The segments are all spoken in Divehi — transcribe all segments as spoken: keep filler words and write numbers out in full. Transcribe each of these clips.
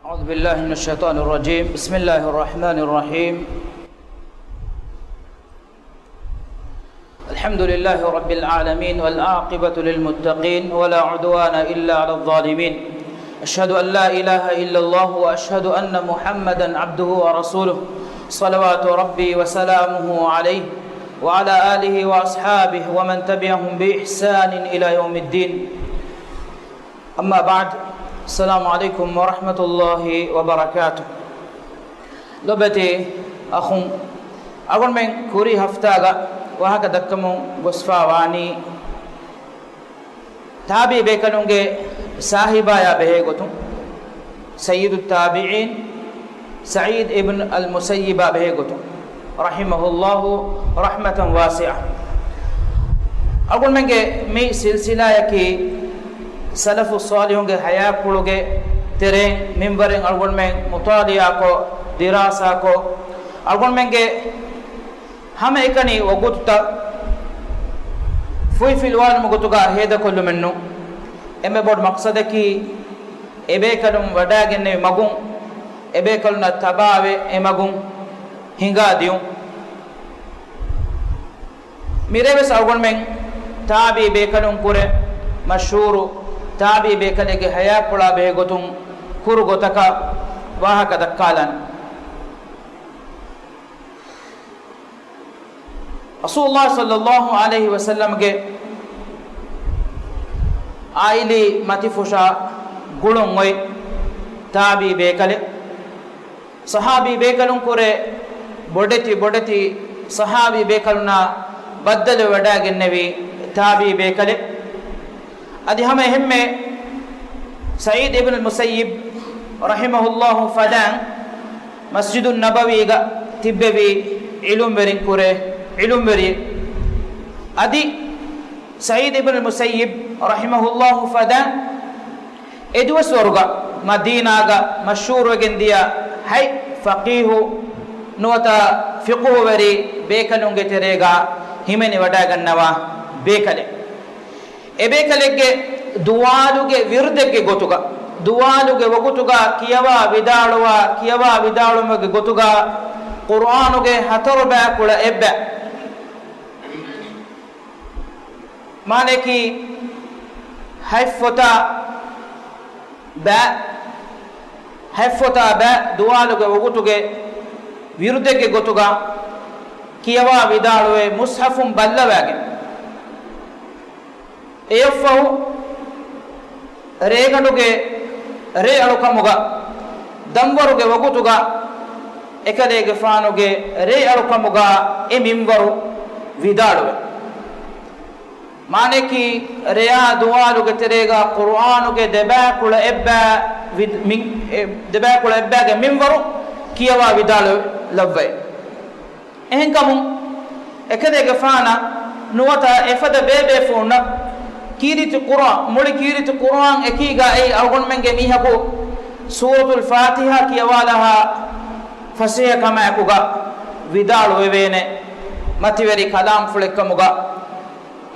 أعوذ بالله من الشيطان الرجيم. بسم الله الرحمن الرحيم. الحمد لله رب العالمين، والعاقبة للمتقين، ولا عدوان إلا على الظالمين. أشهد أن لا إله إلا الله، وأشهد أن محمدا عبده ورسوله، صلوات ربي وسلامه عليه، وعلى آله وأصحابه ومن تبعهم بإحسان إلى يوم الدين. أما بعد، السلام عليكم ورحمة الله وبركاته. ލޮބެތި އަޚުން، އަޅުގަނޑުމެން ކުރީ ހަފްތާގަ ވާހަކަ ދައްކަމުން ގޮސްފާ ވާނީ، ތާބީ ބޭކަލުންގެ ސާހިބާޔާ ބެހޭ ގޮތުން، ސައްޔިދު ތާބިޢީން ސަޢީދު އިބްނު އަލް މުސައްޔިބާ ބެހޭ ގޮތުން، ރަޙިމަހުﷲ ރަޙްމަތަން ވާސިޢަ. އަޅުގަނޑުމެންގެ މި ސިލްސިލާޔަކީ ސަލަފު ޞާލިޙުންގެ ޙަޔާތްޕުޅުގެ ތެރެއިން މިންވަރެއް އަޅުގަނޑުމެން މުޠާލިޢާކޮށް، ދިރާސާކޮށް، އަޅުގަނޑުމެންގެ ހަމައެކަނި ވަގުތުތައް ފުއިފިލުވާލުމުގެ ގޮތުގަ ހޭދަކޮށްލުމެއްނު. އެންމެ ބޮޑު މަޤްޞަދަކީ، އެބޭކަލުން ވަޑާގެންނެވި މަގުން، އެބޭކަލުންނަށް ތަބާވެ އެ މަގުން ހިނގާދިޔުން. މިރޭވެސް އަޅުގަނޑުމެން ތާބީ ބޭކަލުން ކުރެ މަޝްހޫރު ތާބީ ބޭކަލެއްގެ ޙަޔާތްޕުޅާ ބެހޭ ގޮތުން ކުރު ގޮތަކަށް ވާހަކަ ދައްކާލަން. ރަސޫލުﷲ ޞައްލަﷲ ޢަލައިހި ވަސައްލަމްގެ ޢާއިލީ މަތިފުށާ ގުޅުން އޮތް ތާބީ ބޭކަލެއް. ޞަޙާބީ ބޭކަލުން ކުރެ ބޮޑެތި ބޮޑެތި ޞަޙާބީ ބޭކަލުންނާ ބައްދަލުވެވަޑާގެންނެވި ތާބީ ބޭކަލެއް. އަދި ހަމަ އެހެންމެ ސަޢީދު އިބްނުލް މުސައްޔިބް ރަޙިމަހުﷲ ފަދައިން މަސްޖިދުއް ނަބަވީގަ ތިއްބެވި ޢިލްމުވެރިން ކުރެ ޢިލްމުވެރިއެއް. އަދި ސަޢީދު އިބްނުލް މުސައްޔިބް ރަޙިމަހުﷲ ފަދައިން އެދުވަސްވަރުގަ މަދީނާގަ މަޝްހޫރުވެގެން ދިޔަ ހަތް ފަޤީހު ނުވަތަ ފިޤުހުވެރި ބޭކަލުންގެ ތެރޭގަ ހިމެނިވަޑައިގަންނަވާ ބޭކަލެއް. އެބޭކަލެއްގެ ދުވާލުގެ ވިރުދެއްގެ ގޮތުގަ، ދުވާލުގެ ވަގުތުގަ ކިޔަވާ ވިދާޅުވާ، ކިޔަވާ ވިދާޅުވުމުގެ ގޮތުގަ ޤުރްއާނުގެ ހަތަރު ބައިކުޅަ އެއްބައި، މާނައަކީ ހަތް ފޮތާ ބައި، ހަތް ފޮތާ ބައި ދުވާލުގެ ވަގުތުގެ ވިރުދެއްގެ ގޮތުގަ ކިޔަވާ ވިދާޅުވެ މުޞްޙަފުން ބައްލަވައިގެން. އެޔަށްފަހު ރޭގަނޑުގެ ރޭއަޅުކަމުގަ ދަންވަރުގެ ވަގުތުގަ އެކަލޭގެފާނުގެ ރޭއަޅުކަމުގަ އެ މިންވަރު ވިދާޅުވެ. މާނައަކީ ރެޔާ ދުވާލުގެ ތެރޭގަ ޤުރުއާނުގެ ދެބައިކުޅަ އެއްބައި ވި-، މިން-، އެ ދެބައިކުޅަ އެއްބައިގެ މިންވަރު ކިޔަވާ ވިދާޅު ލައްވައި. އެހެންކަމުން، އެކަލޭގެފާނަށް ނުވަތަ އެފަދަ ބޭބޭފުޅުންނަށް ކީރިތި ޤުރުއާން، މުޅި ކީރިތި ޤުރުއާން އެކީގައި އަޅުގަނޑުމެންގެ މީހަކު ސޫރަތުލް ފާތިޙާ ކިޔަވާލާހާ ފަސޭހަކަމާއެކުގަ ވިދާޅުވެވޭނެ މަތިވެރި ކަލާމްފުޅެއްކަމުގަ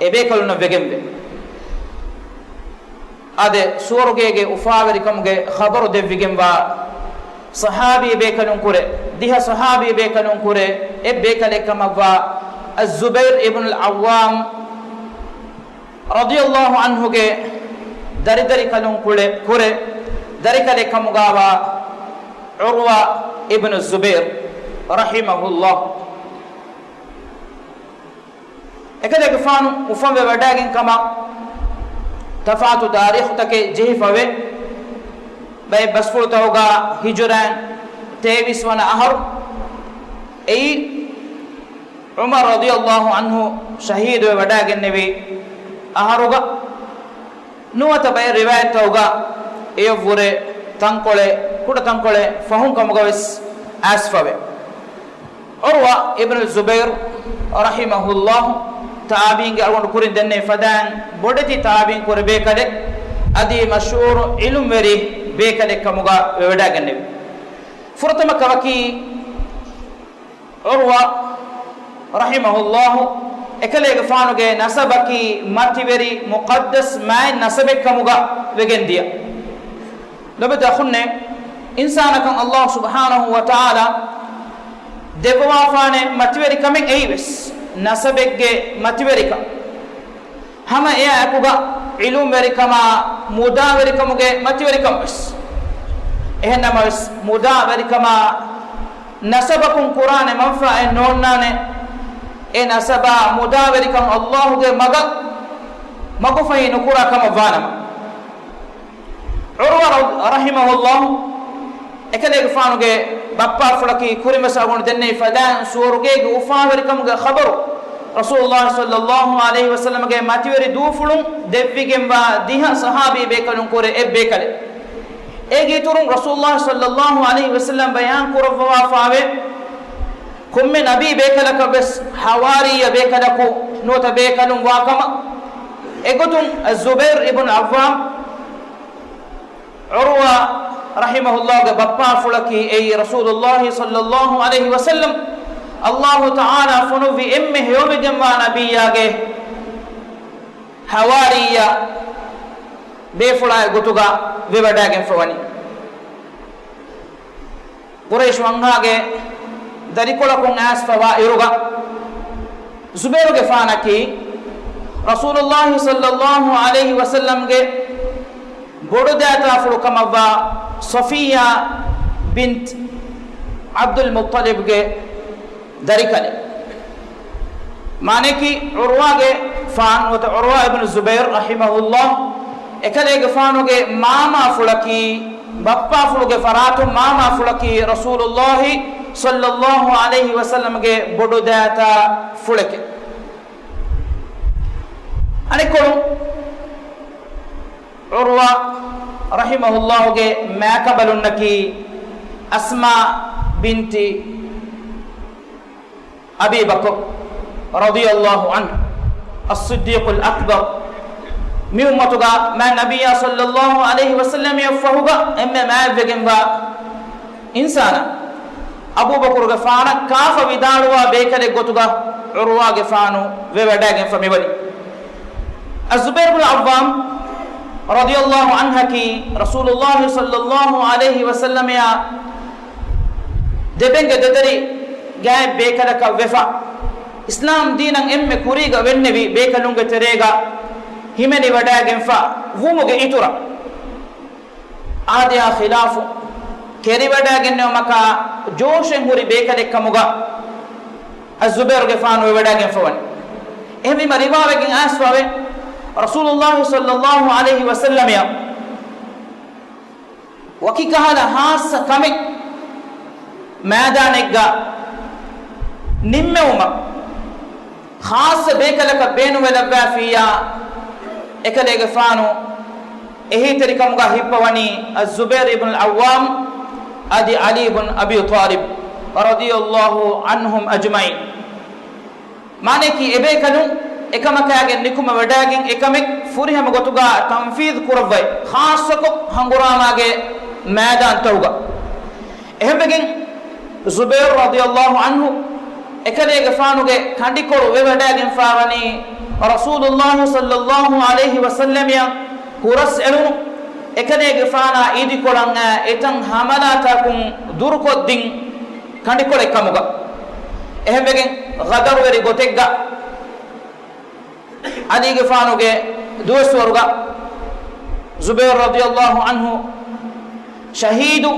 އެބޭކަލުންނަށް ވެގެންވޭ. އާދެ، ސުވަރުގޭގެ އުފާވެރިކަމުގެ ޚަބަރު ދެއްވިގެންވާ ޞަޙާބީ ބޭކަލުން ކުރެ، ދިހަ ޞަޙާބީ ބޭކަލުން ކުރެ އެއް ބޭކަލެއްކަމަށްވާ އައްޒުބައިރު އިބްނުލް ޢައްވާމް ރަޟިޔަﷲ ޢަންހުގެ ދަރިދަރިކަލުން ކުޅެ، ކުރެ ދަރިކަލެއްކަމުގައިވާ ޢުރްވާ އިބްނު ޒުބައިރު ރަޙިމަހުﷲ. އެކަލޭގެފާނު އުފަންވެ ވަޑައިގެން ކަމަށް ތަފާތު ތާރީޚުތަކެއް ޖެހިފަވޭ. ބައެއް ބަސްފުޅުތަކުގަ ހިޖުރައިން ތޭވީސް ވަނަ އަހަރު، އެއީ ޢުމަރު ރަޟިޔަﷲ ޢަންހު ޝަހީދުވެ ވަޑައިގެންނެވި އަހަރުގަ. ނުވަތަ ބައެއް ރިވާޔަތްތަކުގަ އެޔަށްވުރެ ތަންކޮޅެއް، ކުޑަ ތަންކޮޅެއް ފަހުން ކަމުގަވެސް އައިސްފަވޭ. ޢުރްވާ އިބްނު ޒުބައިރު ރަޙިމަހުﷲ ތާބީންގެ އަޅުގަނޑު ކުރިން ދެންނެވި ފަދައިން ބޮޑެތި ތާބީން ކުރެ ބޭކަލެއް، އަދި މަޝްހޫރު ޢިލްމުވެރި ބޭކަލެއް ކަމުގަ ވެވަޑައިގެންނެވި. ފުރަތަމަ ކަމަކީ، ޢުރްވާ ރަޙިމަހުﷲ އެކަލޭގެފާނުގެ ނަސަބަކީ މަތިވެރި މުޤައްދަސް މާތް ނަސަބެއްކަމުގަ ވެގެންދިޔަ. ލޮބެތި އަޚުންނޭ، އިންސާނަކަށް އައްލާހު ސުބްޙާނަހު ވަ ތަޢާލާ ދެއްވާފާނެ މަތިވެރިކަމެއް އެއީވެސް ނަސަބެއްގެ މަތިވެރިކަން. ހަމަ އެއާ އެކުގަ ޢިލްމުވެރިކަމާ މުދާވެރިކަމުގެ މަތިވެރިކަން ވެސް. އެހެންނަމަވެސް މުދާވެރިކަމާ ނަސަބަކުން ކުރާނެ މަންފާއެއް ނޯންނާނެ. އެ ނަސަބާ މުދާވެރިކަން އައްލާހުގެ މަގަށް މަގުފަހި ނުކުރާ ކަމަށް ވާނަމަ. ޢުރްވަ ރަ-، ރަޙިމަހުﷲ އެކަލޭގެފާނުގެ ބައްޕާފުޅަކީ ކުރިންވެސް އަޅުގަނޑު ދެންނެވި ފަދައިން ސުވަރުގޭގެ އުފާވެރިކަމުގެ ޚަބަރު ރަސޫލުﷲ ޞައްލަﷲ ޢަލައިހި ވަސައްލަމަގެ މަތިވެރި ދޫފުޅުން ދެއްވިގެންވާ ދިހަ ޞަޙާބީ ބޭކަލުން ކުރެ އެއްބޭކަލެއް. އޭގެ އިތުރުން ރަސޫލުﷲ ޞައްލަﷲ ޢަލައިހި ވަސައްލަމް ބަޔާން ކުރައްވާފާވޭ، ކޮންމެ ނަބީ ބޭކަލަކަށް ވެސް ޙަވާރީއްޔަ ބޭކަލަކު ނުވަތަ ބޭކަލުން ވާކަމަށް. އެގޮތުން ޒުބައިރު އިބްނު ޢައްވާމް، ޢުރްވާ ރަޙިމަހުﷲގެ ބައްޕާފުޅަކީ އެއީ ރަސޫލުﷲ ޞައްލަﷲ ޢަލައިހި ވަސައްލަމް އައްލާހު ތަޢާލާ ފޮނުއްވި އެންމެ ހެޔޮވެގެންވާ ނަބިއްޔާގެ ޙަވާރީއްޔާ ބޭފުޅާއެއް ގޮތުގަ ވެވަޑައިގެންފަވަނީ. ޤުރައިޝު ވަންހާގެ ދަރިކޮޅަކުން އައިސްފަވާ އިރުގަ، ޒުބައިރުގެފާނަކީ ރަސޫލުﷲ ޞައްލަﷲ ޢަލައިހި ވަސައްލަމްގެ ބޮޑުދައިތާފުޅު ކަމަށްވާ ޞަފިއްޔާ ބިންތު ޢަބްދުލް މުއްޠަލިބްގެ ދަރިކަލެއް. މާނައަކީ، ޢުރްވާގެ ފާނު ނުވަތަ ޢުރްވާ އިބްނު ޒުބައިރު ރަޙިމަހުﷲ އެކަލޭގެފާނުގެ މާމާފުޅަކީ، ބައްޕާފުޅުގެ ފަރާތުން މާމާފުޅަކީ ރަސޫލުﷲ ޞައްލަﷲ ޢަލައިހި ވަސައްލަމްގެ ބޮޑުދައިތާފުޅެކެވެ. އަނެއްކޮޅުން، ޢުރްވާ ރަޙިމަހުﷲގެ މާކަނބަލުންނަކީ އަސްމާ ބިންތި އަބީ ބަކުރު ރަޟިޔަﷲ ޢަންހު، އައްޞިއްދީޤުލް އަކްބަރު. މި އުއްމަތުގަ މާތް ނަބިއްޔާ ޞައްލަﷲ ޢަލައިހި ވަސައްލަމަށް ފަހުގަ އެންމެ މާތްވެގެންވާ އިންސާނާ، އަބޫބަކުރުގެފާނަށް ކާފަ ވިދާޅުވާ ބޭކަލެއް ގޮތުގަ ޢުރްވާގެފާނު ވެވަޑައިގެންފަ މިވަނީ. އައްޒުބައިރު ބިން ޢައްވާމް ރަޟިޔަﷲ ޢަންހަކީ ރަސޫލުﷲ ޞައްލަﷲ ޢަލައިހި ވަސައްލަމައާ ދެބެންގެ ދެދަރި ގާތް ބޭކަލަކަށް ވެފަ، އިސްލާމް ދީނަށް އެންމެ ކުރީގަ ވެންނެވި ބޭކަލުންގެ ތެރޭގަ ހިމެނިވަޑައިގެންފަ ވުމުގެ އިތުރަށް، އާދަޔާ ޚިލާފު ކެރިވަޑައިގެންނެވުމަކާ ޖޯޝެއް ހުރި ބޭކަލެއްކަމުގަ އައްޒުބައިރުގެފާނު ވެވަޑައިގެންފަވަނީ. އެހެންވީމަ ރިވާވެގެން އައިސްފަވޭ، ރަސޫލުﷲ ޞައްލަﷲ ޢަލައިހި ވަސައްލަމައަށް ވަކި ކަހަލަ ޚާއްޞަ ކަމެއް މައިދާނެއްގަ ނިންމެވުމަށް ޚާއްޞަ ބޭކަލަކަށް ބޭނުންވެލައްވާފިއްޔާ، އެކަލޭގެފާނު އެހީތެރިކަމުގަ ހިއްޕަވަނީ އައްޒުބައިރު އިބްނުލް ޢައްވާމް އަދި ޢަލީ ބިން އަބީ ޠާލިބް ރަޟިޔަﷲ ޢަންހުމް އަޖްމަޢީން. މާނައަކީ، އެބޭކަލުން އެކަމަކާގެން ނިކުމެވަޑައިގެން އެކަމެއް ފުރިހަމަ ގޮތުގަ ތަންފީޛު ކުރައްވައި، ޚާއްޞަކޮށް ހަނގުރާމާގެ މައިދާންތަކުގަ. އެހެންވެގެން ޒުބައިރު ރަޟިޔަﷲ ޢަންހު އެކަލޭގެފާނުގެ ކަނޑިކޮޅު ވެވަޑައިގެންފާވަނީ ރަސޫލުﷲ ޞައްލަﷲ ޢަލައިހި ވަސައްލަމައަށް ހުރަސްއެޅުނު، އެކަލޭގެފާނާ އިދިކޮޅަށް އައި އެތަން ހަމަލާތަކުން ދުރުކޮށްދިން ކަނޑިކޮޅެއްކަމުގަ. އެހެންވެގެން ޣަދަރުވެރި ގޮތެއްގަ ޢަލީގެފާނުގެ ދުވަސްވަރުގަ ޒުބައިރު ރަޟިޔަﷲ ޢަންހު ޝަހީދު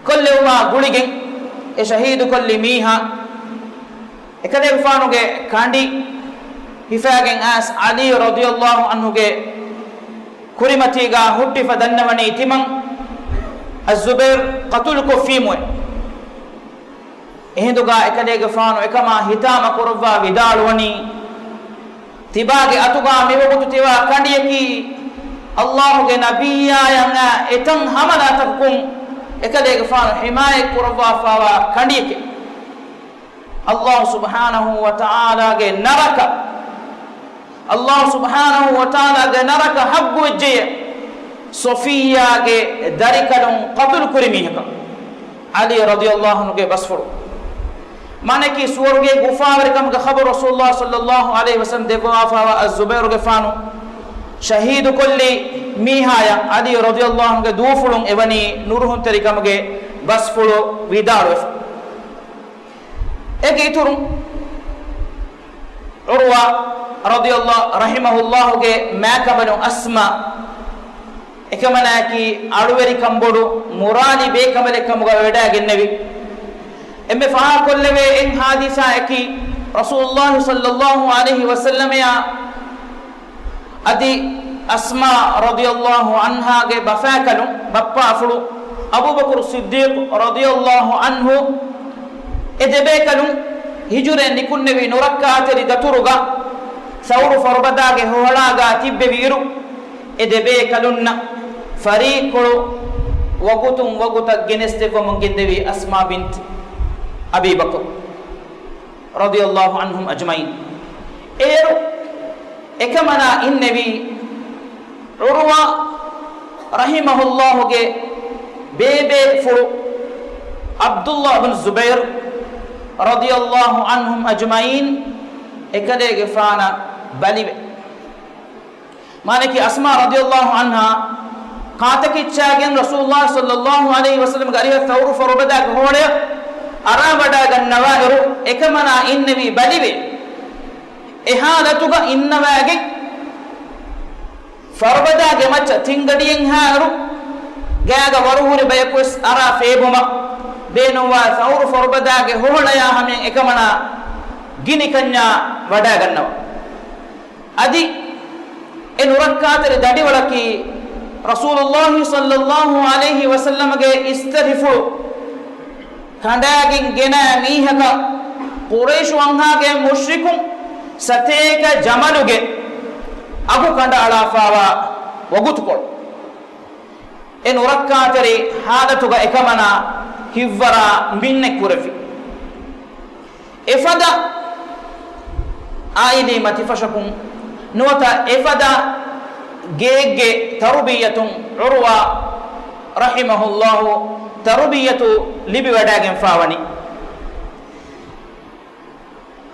ކޮށްލެވުމާ ގުޅިގެން، އެ ޝަހީދު ކޮށްލި މީހާ އެކަލޭގެފާނުގެ ކަނޑި ހިފައިގެން އައިސް ޢަލީ ރަޟިޔަﷲ ޢަންހުގެ ކުރިމަތީގަ ހުއްޓިފަ ދަންނަވަނީ ތިމަން އައްޒުބައިރު ޤަތުލުކޮށްފީމުއޭ. އެހިނދުގަ އެކަލޭގެފާނު އެކަމާ ހިތާމަ ކުރައްވާ ވިދާޅުވަނީ، ތިބާގެ އަތުގަ މިވަގުތު ތިބާ ކަނޑިޔަކީ، އައްލާހުގެ ނަބިއްޔާއަށް އައި އެތަން ހަމަލާތަކަކުން އެކަލޭގެފާނު ޙިމާޔަތް ކުރައްވާފާވާ ކަނޑިޔެކޭ. އައްލާހު ސުބްޙާނަހު ވަ ތަޢާލާގެ ނަރަކަ، އައްލާހު ސުބްޙާނަހު ވަ ތަޢާލާގެ ނަރަކަ ޙައްޤުވެއްޖެޔޭ، ޞަފިއްޔާގެ ދަރިކަލުން ޤަތުލު ކުރި މީހަކަށް. ޢަލީ ރަޟިޔަﷲ ޢަންހުގެ ބަސްފުޅު. މާނައަކީ، ސުވަރުގޭގެ އުފާވެރިކަމުގެ ޚަބަރު ރަސޫލުﷲ ޞައްލަﷲ ޢަލައިހި ވަސައްލަމަ ދެއްވާފާވާ އައްޒުބައިރުގެފާނު ޝަހީދުކޮށްލި މީހާޔަށް ޢަލީ ރަޟިޔަﷲ ޢަންހުގެ ދޫފުޅުން އެވަނީ ނުރުހުންތެރިކަމުގެ ބަސްފުޅު ވިދާޅުވެފަ. އޭގެ އިތުރުން ޢުރުވާ ރަޟިޔަﷲ، ރަޙިމަހުﷲގެ މާކަނބަލުން އަސްމާ، އެކަމަނާއަކީ އަޅުވެރިކަން ބޮޑު މުރާލި ބޭކަނބަލެއް ކަމުގަ ވެޑާގެންނެވި. އެންމެ ފާހަގަކޮށްލެވޭ އެއް ޙާދިސާއަކީ، ރަސޫލުﷲ ޞައްލަﷲ ޢަލައިހި ވަސައްލަމައާ އަދި އަސްމާ ރަޟިޔަﷲ ޢަންހާގެ ބަފާކަލުން، ބައްޕާފުޅު އަބޫބަކުރު ޞިއްދީޤު ރަޟިޔަﷲ ޢަންހު، އެ ދެބޭކަލުން ހިޖުރައަށް ނިކުންނެވި ނުރައްކާތެރި ދަތުރުގަ ޘައުރު ފަރުބަދާގެ ހޮހަޅާގާ ތިއްބެވިއިރު، އެ ދެބޭކަލުންނަށް ފަރީއްކޮޅު ވަގުތުން ވަގުތަށް ގެނެސްދެއްވަމުން ގެންދެވި އަސްމާ ބިންތު އަބީ ބަކުރު ރަޟިޔަﷲ ޢަންހުމް އަޖްމަޢީން. އޭރު އެކަމަނާ އިންނެވީ ޢުރުވާ ރަޙިމަހުﷲގެ ބޭބޭފުޅު ޢަބްދުﷲ ބިން ޒުބައިރު ރަޟިޔަﷲ ޢަންހުމް އަޖްމަޢީން އެކަލޭގެފާނަށް ބަލިވެ. މާނައަކީ އަސްމާ ރަޟިޔަﷲ ޢަންހާ ކާތަކިއްޗާގެން ރަސޫލުﷲ ޞައްލަﷲ ޢަލައިހި ވަސައްލަމްގެ އަރިހަށް ޘައުރު ފަރުބަދާގެ ހޮހަޅަޔަށް އަރާވަޑައިގަންނަވާއިރު، އެކަމަނާ އިންނެވީ ބަލިވެ. އެ ޙާލަތުގަ އިންނަވައިގެން ފަރުބަދާގެ މައްޗަށް ތިންގަޑިއެއްހާއިރު، ގާގަ ވަރުހުރި ބަޔަކުވެސް އަރާ ފޭބުމަށް ބޭނުންވާ ޘައުރު ފަރުބަދާގެ ހޮހަޅަޔާ ހަމަޔަށް އެކަމަނާ ގިނިކަންޏާ ވަޑައިގަންނަވާ. އަދި އެ ނުރައްކާތެރި ދަނޑިވަޅަކީ ރަސޫލުﷲ ޞައްލަﷲ ޢަލައިހި ވަސައްލަމްގެ އިސްތަށިފުޅު ކަނޑާގެން ގެނައި މީހަކަށް ޤުރައިޝު ވަންހާގެ މުޝްރިކުން ސަތޭކަ ޖަމަލުގެ އަގު ކަނޑައަޅާފައިވާ ވަގުތުކޮޅު. އެ ނުރައްކާތެރި ޙާލަތުގަ އެކަމަނާ ހިތްވަރާ މިންނެއް ކުރެއްވި. އެފަދަ ޢާއިލީ މަތިފަށަކުން ނުވަތަ އެފަދަ ގެއެއްގެ ތަރުބިއްޔަތުން ޢުރުވާ ރަޙިމަހުﷲ ތަރުބިއްޔަތު ލިބިވަޑައިގެންފާވަނީ.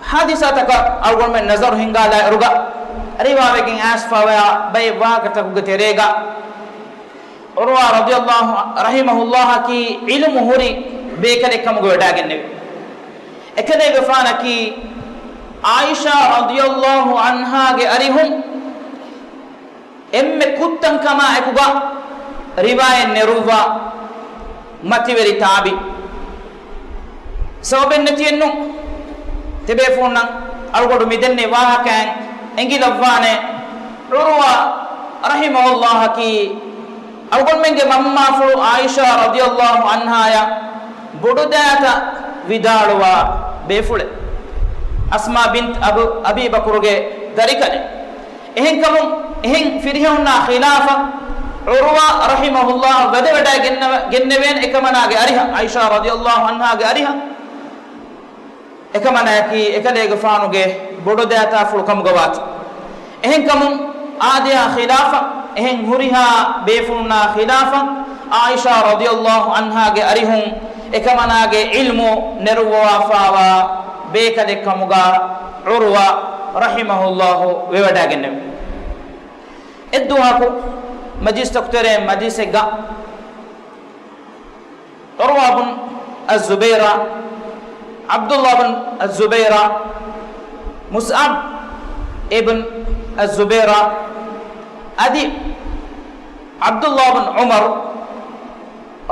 ޙާދިސާތަކަށް އަޅުގަނޑުމެން ނަޒަރު ހިންގާލާއިރުގަ، ރިވާވެގެން އައިސްފައިވާ ބައެއް ވާހަކަތަކުގެ ތެރޭގަ، ޢުރުވާ ރަޟިޔަﷲ ރަޙިމަހުﷲއަކީ ޢިލްމު ހުރި ބޭކަލެއް ކަމުގަ ވެޑާގެންނެވި. އެކަލޭގެފާނަކީ ޢާއިޝާ ރަޟިޔަﷲ ޢަންހާގެ އަރިހުން އެންމެ ކުށްތަންކަމާ އެކުގަ ރިވާޔަތް ނެރުއްވާ މަތިވެރި ތާބި. ސަބަބެއް ނެތިއެއްނު، ތިބޭފުޅުންނަށް އަޅުގަނޑު މިދެންނެވި ވާހަކައިން އެނގިލައްވާނެ، ޢުރުވާ ރަޙިމަހުﷲއަކީ އަޅުގަނޑުމެންގެ މަންމާފުޅު ޢާއިޝާ ރަޟިޔަﷲ ޢަންހާޔަށް ބޮޑުދައިތަ ވިދާޅުވާ ބޭފުޅެއް. އަސްމާ ބިންތު އަބު، އަބީ ބަކުރުގެ ދަރިކަލެއް. އެހެންކަމުން، އެހެން ފިރިހެނުންނާ ޚިލާފަށް ޢުރުވާ ރަޙިމަހުﷲ ވަދެވަޑައިގެންނަވަ، ގެންނެވޭނެ އެކަމަނާގެ އަރިހަށް، ޢާއިޝާ ރަޟިޔަﷲ ޢަންހާގެ އަރިހަށް. އެކަމަނާއަކީ އެކަލޭގެފާނުގެ ބޮޑުދައިތާފުޅު ކަމުގަ ވާތީ. އެހެންކަމުން، އާދަޔާ ޚިލާފަށް، އެހެން ހުރިހާ ބޭފުޅުންނާ ޚިލާފަށް، ޢާއިޝާ ރަޟިޔަﷲ ޢަންހާގެ އަރިހުން އެކަމަނާގެ ޢިލްމު ނެރުއްވަވާފައިވާ ބޭކަލެއް ކަމުގަ ޢުރުވާ ރަޙިމަހުﷲ ވެވަޑައިގެންނެވި. އެއްދުވަހަކު މަޖިލިސްތަކު ތެރޭ މަޖިލިސެއްގަ ޢުރުވާ ބުން އައްޒުބައިރާ، ޢަބްދުﷲ ބުން އައްޒުބައިރާ، މުޞްޢަބް އިބްން އައްޒުބައިރާ، އަދި ޢަބްދުﷲ ބުން ޢުމަރު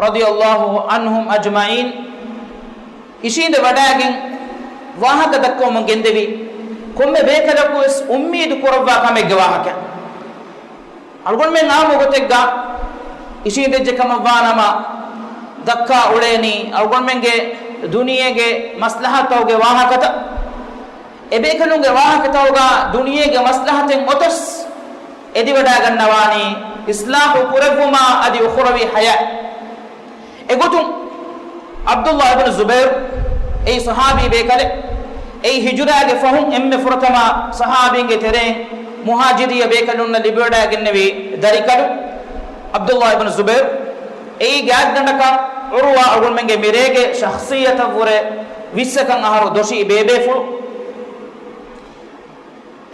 ރަޟިޔަﷲ ޢަންހުމް އަޖްމަޢީން އިށީނދެ ވަޑައިގެން ވާހަކަ ދައްކަވަމުން ގެންދެވި ކޮންމެ ބޭކަލަކު ވެސް އުއްމީދު ކުރައްވާ ކަމެއްގެ ވާހަކަ. އަޅުގަނޑުމެން އާއްމު ގޮތެއްގަ އިށީނދެއްޖެ ކަމަށްވާނަމަ، ދައްކާ އުޅޭނީ އަޅުގަނޑުމެންގެ ދުނިޔޭގެ މަސްލަހަތުގެ ވާހަކަތައް. އެބޭކަލުންގެ ވާހަކަތަކުގަ ދުނިޔޭގެ މަސްލަހަތެއް އޮތަސް އެދިވަޑައިގަންނަވާނީ އިޞްލާޙު ކުރެއްވުމާ އަދި އުޚުރަވީ ޙަޔާތް. އެގޮތުން، ޢަބްދުﷲ އިބްނު ޒުބައިރު، އެއީ ޞަޙާބީ ބޭކަލެއް، އެއީ ހިޖުރާގެ ފަހުން އެންމެ ފުރަތަމަ ޞަޙާބީންގެ ތެރެއިން މުހާޖިރިއްޔަ ބޭކަލުންނަށް ލިބިވަޑައިގެންނެވި ދަރިކަލު. ޢަބްދުﷲ އިބްނު ޒުބައިރު، އެއީ ގާތްގަނޑަކަށް ޢުރުވާ އަޅުގަނޑުމެންގެ މިރޭގެ ޝަޚްޞިއްޔަތަށްވުރެ ވިއްސަކަށް އަހަރު ދޮށީ ބޭބޭފުޅު.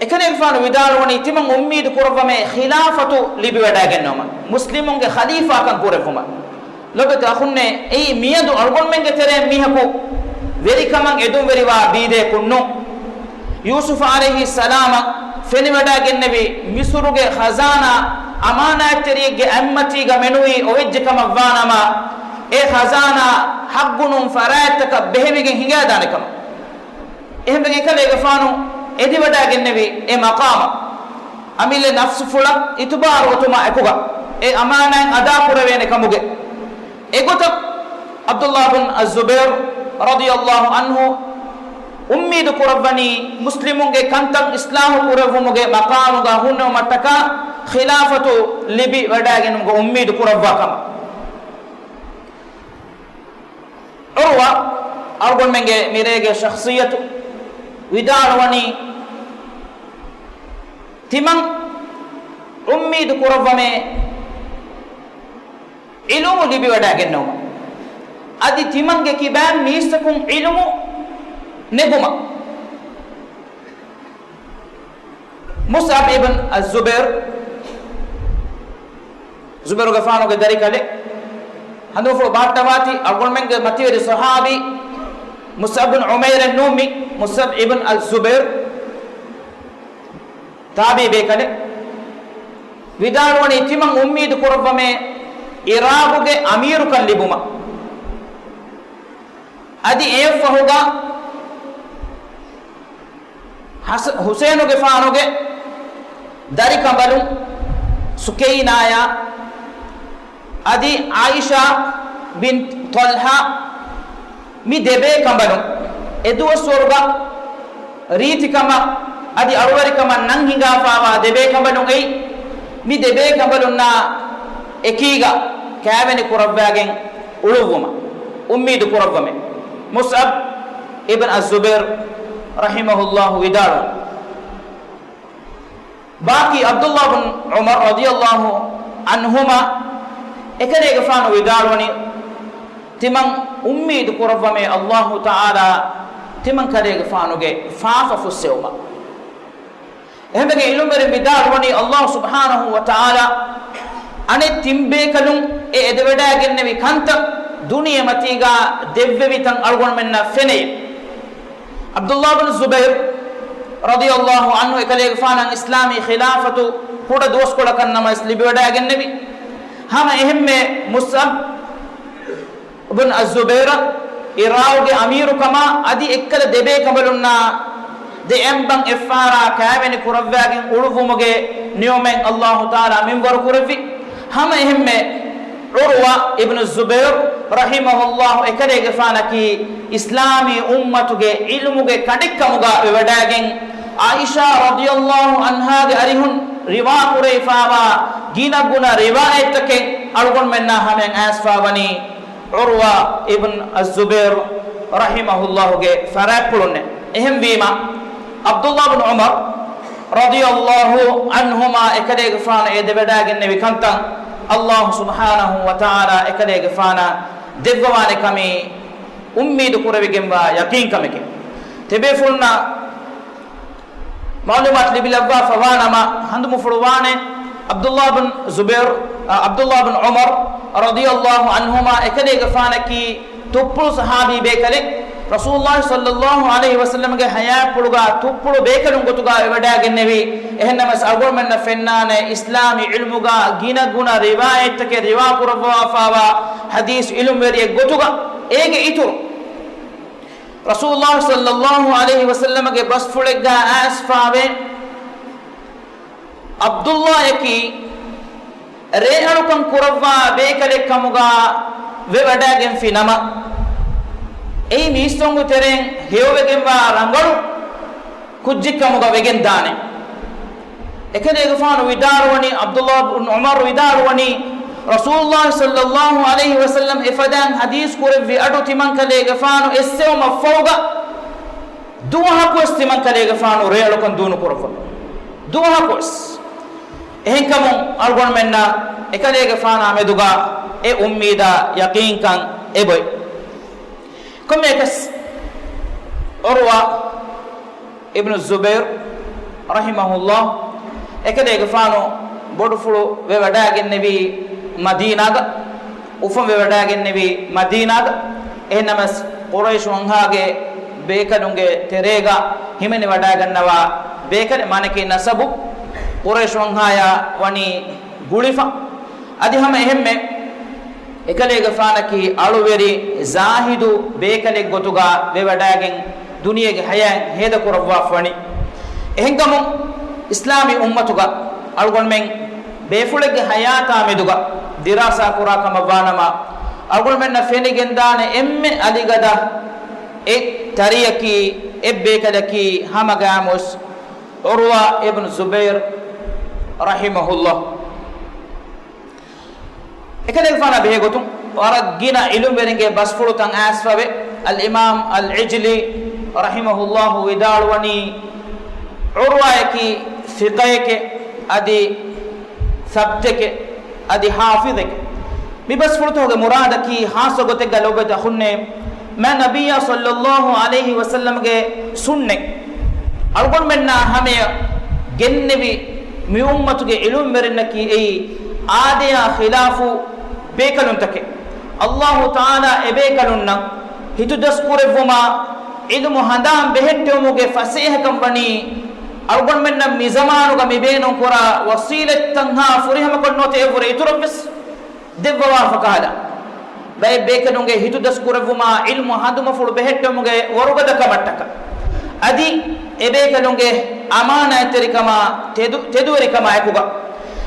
އެކަލޭގެފާނު ވިދާޅުވަނީ ތިމަން އުއްމީދު ކުރައްވަމޭ ޚިލާފަތު ލިބިވަޑައިގެންނަވުމަށް، މުސްލިމުންގެ ޚަލީފާކަން ކުރެއްވުމަށް. ލޮބުވެތި އަޚުންނޭ، އެއީ މިއަދު އަޅުގަނޑުމެންގެ ތެރޭން މީހަކު ވެރިކަމަށް އެދުންވެރިވާ ބީދަޔަކުން ނޫން. ޔޫސުފް ޢަލައިހިއްސަލާމަށް ފެނިވަޑައިގެންނެވި މިޞުރުގެ ޚަޒާނާ އަމާނާތްތެރިއެއްގެ އަތްމަތީގަ މެނުވީ އޮވެއްޖެ ކަމަށްވާނަމަ، އެ ޚަޒާނާ ޙައްޤުނޫން ފަރާތްތަކަށް ބެހެވިގެން ހިނގައިދާނެ ކަމަށް. އެހެންވެގެން އެކަލޭގެފާނު އެދިވަޑައިގެންނެވި އެ މަޤާމަށް އަމިއްލަ ނަފްސުފުޅަށް އިތުބާރު އޮތުމާ އެކުގަ އެ އަމާނާތް އަދާކުރެވޭނެ ކަމުގެ. އެގޮތަށް ޢަބްދުﷲ ބިން އައްޒުބައިރު ރަޟިޔަﷲ ޢަންހު އުއްމީދު ކުރައްވަނީ މުސްލިމުންގެ ކަންތައް އިޞްލާޙު ކުރެއްވުމުގެ މަޤާމުގަ ހުންނެވުމަށްޓަކާ ޚިލާފަތު ލިބި ވަޑައިގެނުމުގެ އުއްމީދު ކުރައްވާ ކަމަށް. ޢުރުވާ، އަޅުގަނޑުމެންގެ މިރޭގެ ޝަޚްޞިއްޔަތު، ވިދާޅުވަނީ، ތިމަން އުއްމީދު ކުރައްވަމޭ ޢިލްމު ލިބިވަޑައިގެންނެވުމަށް، އަދި ތިމަންގެ ކިބައިން މީސްތަކުން ޢިލްމު ނެގުމަށް. މުޞްޢަބް އިބްން އައްޒުބައިރު، ޒުބައިރުގެފާނުގެ ދަރިކަލެއް، ހަނދުމަފުޅު ބަހައްޓަވާތީ އަޅުގަނޑުމެންގެ މަތިވެރި ޞަޙާބީ މުޞްޢަބް ބިން ޢުމައިރެއް ނޫން މި، މުޞްޢަބް އިބްން އައްޒުބައިރު ތާބިޢީ ބޭކަލެއް، ވިދާޅުވަނީ ތިމަން އުއްމީދު ކުރައްވަމޭ ޢިރާޤުގެ އަމީރުކަން ލިބުމަށް. އަދި އެއަށްފަހުގަ ޙަސް-، ޙުސައިނުގެފާނުގެ ދަރިކަނބަލުން ސުކައިނާޔާ، އަދި ޢާއިޝާ ބިން ޠަލްޙާ، މި ދެބޭކަނބަލުން އެދުވަސްވަރުގަ ރީތިކަމަށް އަދި އަޅުވެރިކަމަށް ނަން ހިނގާފާވާ ދެބޭކަނބަލުން އެއީ، މި ދެބޭކަނބަލުންނާ އެކީގަ ކައިވެނި ކުރައްވާގެން އުޅުއްވުމަށް އުއްމީދު ކުރައްވަމޭ. މުޞްޢަބް އިބްން އައްޒުބައިރު ރަޙިމަހުﷲ ވިދާޅުވި. ބާކީ ޢަބްދުﷲ ބިން ޢުމަރު ރަޟިޔަﷲ ޢަންހުމާ އެކަލޭގެފާނު ވިދާޅުވަނީ، ތިމަން އުއްމީދު ކުރައްވަމޭ ﷲ ތަޢާލާ ތިމަން ކަލޭގެފާނުގެ ފާފަ ފުއްސެވުމަށް. އެހެންވެގެން ޢިލްމުވެރިން ވިދާޅުވަނީ، ﷲ ސުބްޙާނަހޫ ވަތަޢާލާ އަނެއް ތިން ބޭކަލުން އެ އެދެވަޑައިގެންނެވި ކަންތައް ދުނިޔެމަތީގަ ދެއްވެވި ތަން އަޅުގަނޑުމެންނަށް ފެނެއެވެ. ޢަބްދުﷲ ބިން ޒުބައިރު ރަޟިޔަﷲ ޢަންހު އެކަލޭގެފާނަށް އިސްލާމީ ޚިލާފަތު ކުޑަ ދުވަސްކޮޅަކަށް ނަމަވެސް ލިބިވަޑައިގެންނެވި. ހަމަ އެހެންމެ މުޞްޢަބް ބިން އައްޒުބައިރަށް ޢިރާޤުގެ އަމީރުކަމާ އަދި އެއްކަލަ ދެބޭކަނބަލުންނާ ދެ އެނބަން އެއްފަހަރާ ކައިވެނި ކުރައްވާގެން އުޅުއްވުމުގެ ނިޢުމަތް ﷲ ތަޢާލާ މިންވަރު ކުރެއްވި. ހަމަ އެހެންމެ ޢުރުވާ އިބްނު ޒުބައިރު ރަޙިމަހުﷲ އެކަލޭގެފާނަކީ އިސްލާމީ އުއްމަތުގެ ޢިލްމުގެ ކަނޑެއްކަމުގަ ވެވަޑައިގެން، ޢާއިޝާ ރަޟިޔަﷲ ޢަންހާގެ އަރިހުން ރިވާކުރެވިފާވާ ގިނަ ގުނަ ރިވާޔަތްތަކެއް އަޅުގަނޑުމެންނާ ހަމަޔަށް އައިސްފާވަނީ ޢުރުވާ އިބްން އައްޒުބައިރު ރަޙިމަހުﷲގެ ފަރާތްޕުޅުންނޭ. އެހެންވީމަ، ޢަބްދުﷲ ބިން ޢުމަރު ރަޟިޔަﷲ ޢަންހުމާ އެކަލޭގެފާނު އެ ދެވަޑައިގެންނެވި ކަންތައް ﷲ ސުބްޙާނަހޫ ވަތަޢާލާ އެކަލޭގެފާނަށް ދެއްވަވާނެ ކަމީ އުއްމީދު ކުރެވިގެންވާ ޔަޤީންކަމެކޭ. ތިބޭފުޅުންނަށް މަޢުލޫމާތު ލިބިލައްވާފަ ވާނަމަ، ހަނދުމަފުޅު ވާނެ، ޢަބްދުﷲ ބިން ޒުބައިރު، އަ، ޢަބްދުﷲ ބިން ޢުމަރު ރަޟިޔަﷲ ޢަންހުމާ އެކަލޭގެފާނަކީ ތުއްޕުޅު ޞަޙާބީ ބޭކަލެއް، ރަސޫލުﷲ ޞައްލަﷲ ޢަލައިހި ވަސައްލަމްގެ ޙަޔާތްޕުޅުގަ ތުއްޕުޅު ބޭކަލުން ގޮތުގަ ވެވަޑައިގެންނެވި. އެހެންނަމަވެސް އަޅުގަނޑުމެންނަށް ފެންނާނެ އިސްލާމީ ޢިލްމުގަ ގިނަ ގުނަ ރިވާޔަތްތަކެއް ރިވާކުރައްވާފައިވާ ޙަދީޘް ޢިލްމުވެރިއެއް ގޮތުގަ، އޭގެ އިތުރު ރަސޫލުﷲ ޞައްލަﷲ ޢަލައިހި ވަސައްލަމްގެ ބަސްފުޅެއްގަ އައިސްފާވޭ، ޢަބްދުﷲއަކީ ރޭއަޅުކަން ކުރައްވާ ބޭކަލެއްކަމުގަ ވެވަޑައިގެންފި ނަމަ، އެއީ މީސްތަކުންގެ ތެރެއިން ހެޔޮވެގެންވާ ރަނގަޅު ކުއްޖެއްކަމުގަ ވެގެންދާނެ. އެކަލޭގެފާނު ވިދާޅުވަނީ، ޢަބްދުﷲ ބިން ޢުމަރު ވިދާޅުވަނީ، ރަސޫލުﷲ ޞައްލަﷲ ޢަލައިހި ވަސައްލަމް އެފަދައިން ޙަދީޘް ކުރެއްވި އަޑު ތިމަންކަލޭގެފާނު އެއްސެވުމަށްފަހުގަ ދުވަހަކުވެސް ތިމަންކަލޭގެފާނު ރޭއަޅުކަން ދޫނުކުރައްވަ. ދުވަހަކުވެސް. އެހެންކަމުން އަޅުގަނޑުމެންނަށް އެކަލޭގެފާނާ މެދުގަ އެ އުއްމީދާ ޔަޤީންކަން އެބޮތް. ކޮންމެއަކަސް ޢުރުވާ އިބްނު ޒުބައިރު ރަޙިމަހުﷲ، އެކަލޭގެފާނު ބޮޑުފުޅު ވެވަޑައިގެންނެވީ މަދީނާގަ، އުފަން ވެވަޑައިގެންނެވީ މަދީނާގަ. އެހެންނަމަސް، ޤުރައިޝު ވަންހާގެ ބޭކަލުންގެ ތެރޭގަ ހިމެނިވަޑައިގަންނަވާ ބޭކަލެއް، މާނައަކީ ނަސަބު ޤުރައިޝު ވަންހާޔާ ވަނީ ގުޅިފަ. އަދި ހަމަ އެހެންމެ އެކަލޭގެފާނަކީ އަޅުވެރި ޒާހިދު ބޭކަލެއް ގޮތުގަ ވެވަޑައިގެން ދުނިޔޭގެ ހަޔާތް ހޭދަކުރައްވާފަވަނީ. އެހެންކަމުން އިސްލާމީ އުއްމަތުގަ އަޅުގަނޑުމެން ބޭފުޅެއްގެ ހަޔާތާ މެދުގަ ދިރާސާ ކުރާ ކަމަށްވާނަމަ، އަޅުގަނޑުމެންނަށް ފެނިގެންދާނެ އެންމެ އަލިގަދަ އެއް ތަރިއަކީ، އެއް ބޭކަލަކީ ހަމަގައިމުވެސް ޢުރުވާ އިބްނު ޒުބައިރު ރަޙިމަހުﷲ. އެކަލޭގެފާނާ ބެހޭގޮތުން ވަރަށް ގިނަ ޢިލްމުވެރިންގެ ބަސްފުޅުތައް އައިސްފަވޭ. އަލްއިމާމް އަލްޢިޖްލީ ރަޙިމަހުﷲ ވިދާޅުވަނީ، ޢުރުވާއަކީ ޘިޤައެކޭ، އަދި ސަބްތެކޭ، އަދި ޙާފިޡެކޭ. މި ބަސްފުޅުތަކުގެ މުރާދަކީ ޚާއްޞަ ގޮތެއްގަ ލޯބިވެތި އަޚުންނޭ، މާތް ނަބިއްޔާ ޞައްލައްލާހު ޢަލައިހި ވަސައްލަމްގެ ސުންނަތް އަޅުގަނޑުމެންނާ ހަމަޔަށް ގެންނެވި މި އުއްމަތުގެ ޢިލްމުވެރިންނަކީ އެއީ އާދަޔާ ޚިލާފު ބޭކަލުންތަކެއް. ﷲ ތަޢާލާ އެބޭކަލުންނަށް ހިތުދަސްކުރެއްވުމާ، ޢިލްމު ހަނދާން ބެހެއްޓެވުމުގެ ފަސޭހަކަން ވަނީ އަޅުގަނޑުމެންނަށް މި ޒަމާނުގަ މި ބޭނުންކުރާ ވަސީލަތްތައްހާ ފުރިހަމަކޮށް ނުވަތަ އެއަށްވުރެ އިތުރަށްވެސް ދެއްވަވާފަ ކަހަލަ، ބައެއް ބޭކަލުންގެ ހިތުދަސްކުރެއްވުމާ، ޢިލްމު ހަނދުމަފުޅު ބެހެއްޓުމުގެ ވަރުގަދަކަމަށްޓަކަ، އަދި އެބޭކަލުންގެ އަމާނާތްތެރިކަމާ، ތެދު، ތެދުވެރިކަމާ އެކުގަ.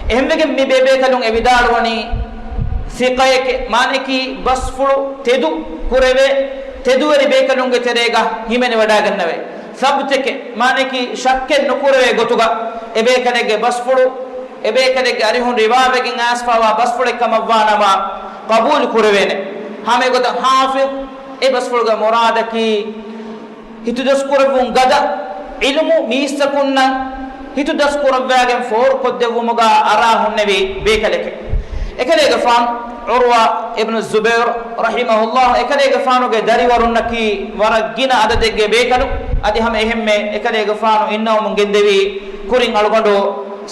އެހެންވެގެން މި ބޭބޭކަލުން އެވިދާޅުވަނީ، ޘިޤައެކޭ، މާނައަކީ ބަސްފުޅު ތެދު ކުރެވޭ، ތެދުވެރި ބޭކަލުންގެ ތެރޭގަ ހިމެނިވަޑައިގަންނަވޭ. ސަބްތެކޭ، މާނައަކީ ޝައްކެއް ނުކުރެވޭ ގޮތުގަ އެބޭކަލެއްގެ ބަސްފުޅު، އެބޭކަލެއްގެ އަރިހުން ރިވާވެގެން އައިސްފަވާ ބަސްފުޅެއް ކަމަށްވާނަމަ، ޤަބޫލު ކުރެވޭނެ. ހަމައެގޮތަށް ޙާފިޡް، އެ ބަސްފުޅުގެ މުރާދަކީ ހިތުދަސްކުރެއްވުން ގަދަ ޢިލްމު މީސްތަކުންނަށް ހިތުދަސްކުރައްވާގެން ފޯރުކޮށްދެއްވުމުގަ އަރާ ހުންނެވި ބޭކަލެކޭ. އެކަލޭގެފާނު ޢުރުވާ އިބްނު ޒުބައިރު ރަޙިމަހުﷲ، އެކަލޭގެފާނުގެ ދަރިވަރުންނަކީ ވަރަށް ގިނަ އަދަދެއްގެ ބޭކަލުން. އަދި ހަމަ އެހެންމެ އެކަލޭގެފާނު އިންނަވަމުން ގެންދެވީ ކުރިން އަޅުގަނޑު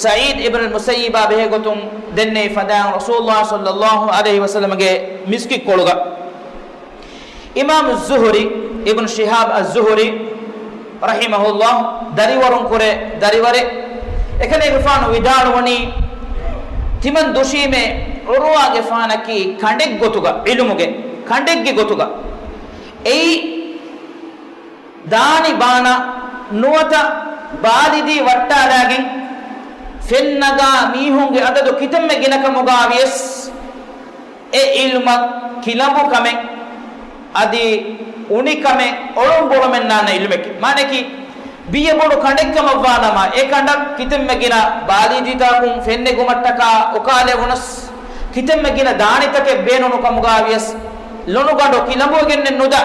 ސަޢީދު އިބްނުލް މުސައްޔިބާ ބެހޭގޮތުން ދެންނެވި ފަދައިން ރަސޫލުﷲ ޞައްލައްލާހު ޢަލައިހި ވަސައްލަމްގެ މިސްކިތްކޮޅުގަ. އިމާމު ޒުހުރީ، އިބްނު ޝިހާބް އައްޒުހުރީ ރަޙިމަހުﷲ، ދަރިވަރުންކުރެ ދަރިވަރެއް. އެކަލޭގެފާނު ވިދާޅުވަނީ، ތިމަން ދުށީމޭ ޢުރުވާގެފާނަކީ ކަނޑެއްގޮތުގަ، ޢިލްމުގެ ކަނޑެއްގެ ގޮތުގަ. އެއީ ދާނި ބާނަ ނުވަތަ ބާލިދީ ވައްޓާލާގެން ފެންނަގާ މީހުންގެ އަދަދު ކިތަންމެ ގިނަކަމުގާ ވިޔަސް، އެ ޢިލްމަށް ކިލަނބު ކަމެއް އަދި އުނިކަމެއް އޮޅުންބޮޅުމެއް ނާންނަ ޢިލްމެކޭ. މާނައަކީ، ބިޔަ ބޮޑު ކަނޑެއްކަމަށްވާނަމަ، އެ ކަނޑަށް ކިތަންމެ ގިނަ ބާލީދީތަކުން ފެންނެގުމަށްޓަކާ އުކާލެވުނަސް، ކިތަންމެ ގިނަ ދާނިތަކެއް ބޭނުނު ކަމުގާ ވިޔަސް، ލޮނުގަނޑު ކިލަނބުވެގެންނެއް ނުދާ.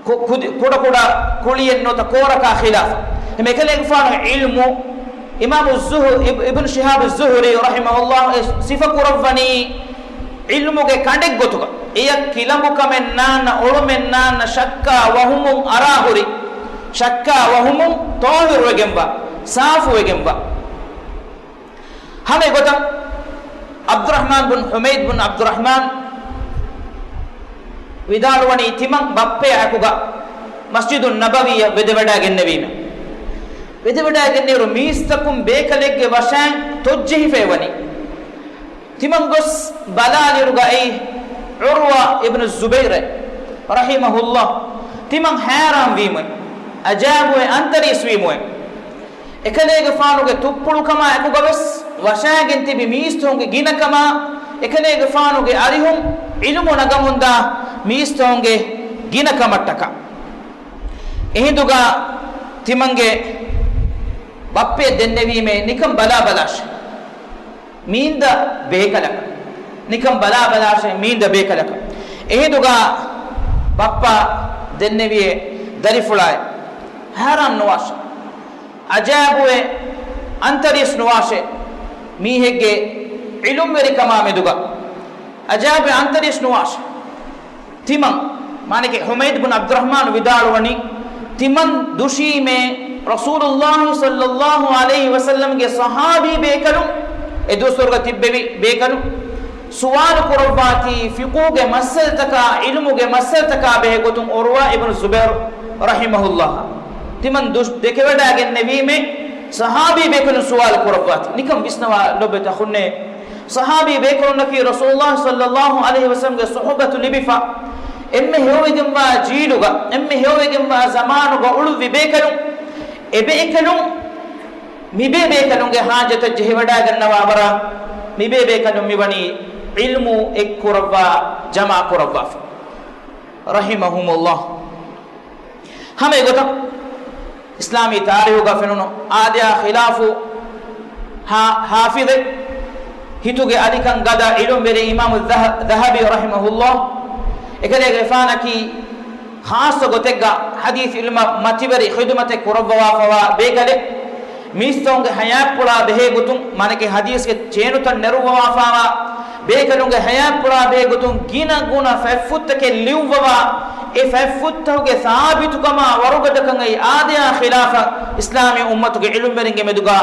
ކު-، ކުދި-، ކުޑަކުޑަ ކުޅިއެއް ނުވަތަ ކޯރަކާ ޚިލާފަށް. އެހެން އެކަލޭގެފާނުގެ ޢިލްމު، އިމާމު ޒުހު-، އިބް-، އިބްނު ޝިހާބު ޒުހުރީ ރަޙިމަހުﷲ އެ ސިފަކުރައްވަނީ ޢިލްމުގެ ކަނޑެއްގޮތުގަ. އެޔަށް ކިލަނބުކަމެއް ނާންނަ، އޮޅުމެއް ނާންނަ، ޝައްކާ ވަހުމުން އަރާހުރި، ޝައްކާ ވަހުމުން ޠާހިރުވެގެންވާ، ސާފުވެގެންވާ. ހަމަ އެގޮތަށް ޢަބްދުއްރަޙްމާން ބުން ޙުމައިދު ބުން ޢަބްދުއްރަޙްމާން ވިދާޅުވަނީ، ތިމަން ބައްޕަޔާ އެކުގަ މަސްޖިދުއް ނަބަވީއަށް ވެދެވަޑައިގެންނެވީމެ. ވެދެވަޑައިގެންނިއިރު މީސްތަކުން ބޭކަލެއްގެ ވަށާން ތޮއްޖެހިފައިވަނީ. ތިމަން ގޮސް ބަލާލިއިރުގައި ޢުރުވާ އިބްނު ޒުބައިރެއް ރަޙިމަހުﷲ ތިމަން ހައިރާންވީމުވެ، އަޖައިބުވެ އަންތަރީސްވީމުވެ. އެކަލޭގެފާނުގެ ތުއްޕުޅުކަމާ އެކުގަވެސް ވަށާގެން ތިބި މީސްތަކުންގެ ގިނަކަމާ، އެކަލޭގެފާނުގެ އަރިހުން ޢިލްމު ނަގަމުންދާ މީސްތަކުންގެ ގިނަކަމަށްޓަކާ. އެހިނދުގަ ތިމަންގެ ބައްޕަޔަށް ދެންނެވީމޭ ނިކަން ބަލާބަލާށޭ. މީންދަ ބޭކަލަކަށް. ނިކަން ބަލާބަލާށޭ މީންދަ ބޭކަލަކަށް. އެހިނދުގަ ބައްޕަ ދެންނެވިޔޭ ދަރިފުޅާއެއް. ހައިރާން ނުވާށޭ. އަޖައިބުވެ އަންތަރީސް ނުވާށޭ. މީހެއްގެ ޢިލްމުވެރިކަމާ މެދުގަ. އަޖައިބުވެ އަންތަރީސް ނުވާށޭ. ތިމަން، މާނައަކީ ޙުމައިދު ބުން ޢަބްދުއްރަޙްމާނު ވިދާޅުވަނީ، ތިމަން ދުށީމޭ ރަސޫލުﷲ ޞައްލަﷲ ޢަލައިހި ވަސައްލަމްގެ ޞަޙާބީ ބޭކަލުން، އެ ދުވަސްވަރުގަ ތިއްބެވި ބޭކަލުން، ސުވާލު ކުރައްވާތީ ފިޤުހުގެ މައްސަލަތަކާ، ޢިލްމުގެ މައްސަލަތަކާ ބެހޭ ގޮތުން ޢުރްވާ އިބްނު ޒުބައިރު ރަޙިމަހުﷲ ތިމަން ދުށް ދެކެވަޑައިގެންނެވީމޭ، ޞަޙާބީ ބޭކަލުން ސުވާލު ކުރައްވާތީ. ނިކަން ވިސްނަވާ ލޮބުވެތި އަޚުންނޭ، ޞަޙާބީ ބޭކަލުންނަކީ ރަސޫލުﷲ ޞައްލަﷲ ޢަލައިހި ވަސައްލަމްގެ ޞުޙުބަތު ލިބިފަ، އެންމެ ހެޔޮވެގެންވާ ޖީލުގަ، އެންމެ ހެޔޮވެގެންވާ ޒަމާނުގަ އުޅުއްވި ބޭކަލުން. އެބޭކަލުން މިބޭބޭކަލުންގެ ޙާޖަތަށް ޖެހިވަޑައިގަންނަވާ ވަރަށް، މިބޭބޭކަލުން މިވަނީ ޢިލްމު އެއްކުރައްވާ، ޖަމާކުރައްވާފަ. ރަޙިމަހުމުﷲ. ހަމަ އެގޮތަށް އިސްލާމީ ތާރީޚުގަ ފެނުނު އާދަޔާ ޚިލާފު ހާ-، ޙާފިޡެއް، ހިތުގެ އަލިކަން ގަދަ ޢިލްމުވެރި އިމާމު ޛަހަ-، ޛަހަބީ ރަޙިމަހުﷲ، އެކަލޭގެފާނަކީ ޚާއްޞަ ގޮތެއްގަ ޙަދީޘް ޢިލްމަށް މަތިވެރި ޚިދުމަތެއް ކުރައްވަވާފަވާ ބޭކަލެއް. މީސްތަކުންގެ ޙަޔާތްޕުޅާ ބެހޭ ގޮތުން، މާނައަކީ ޙަދީޘްގެ ޗޭނުތައް ނެރުއްވަވާފަވާ ބޭކަލުންގެ ޙަޔާތްޕުޅާ ބެހޭ ގޮތުން ގިނަ ގުނަ ފަތްފުށްތަކެއް ލިޔުއްވަވާ، އެ ފަތްފުށްތަކުގެ ސާބިތުކަމާ ވަރުގަދަކަން އައި އާދަޔާ ޚިލާފަށް އިސްލާމީ އުއްމަތުގެ ޢިލްމުވެރިންގެ މެދުގަ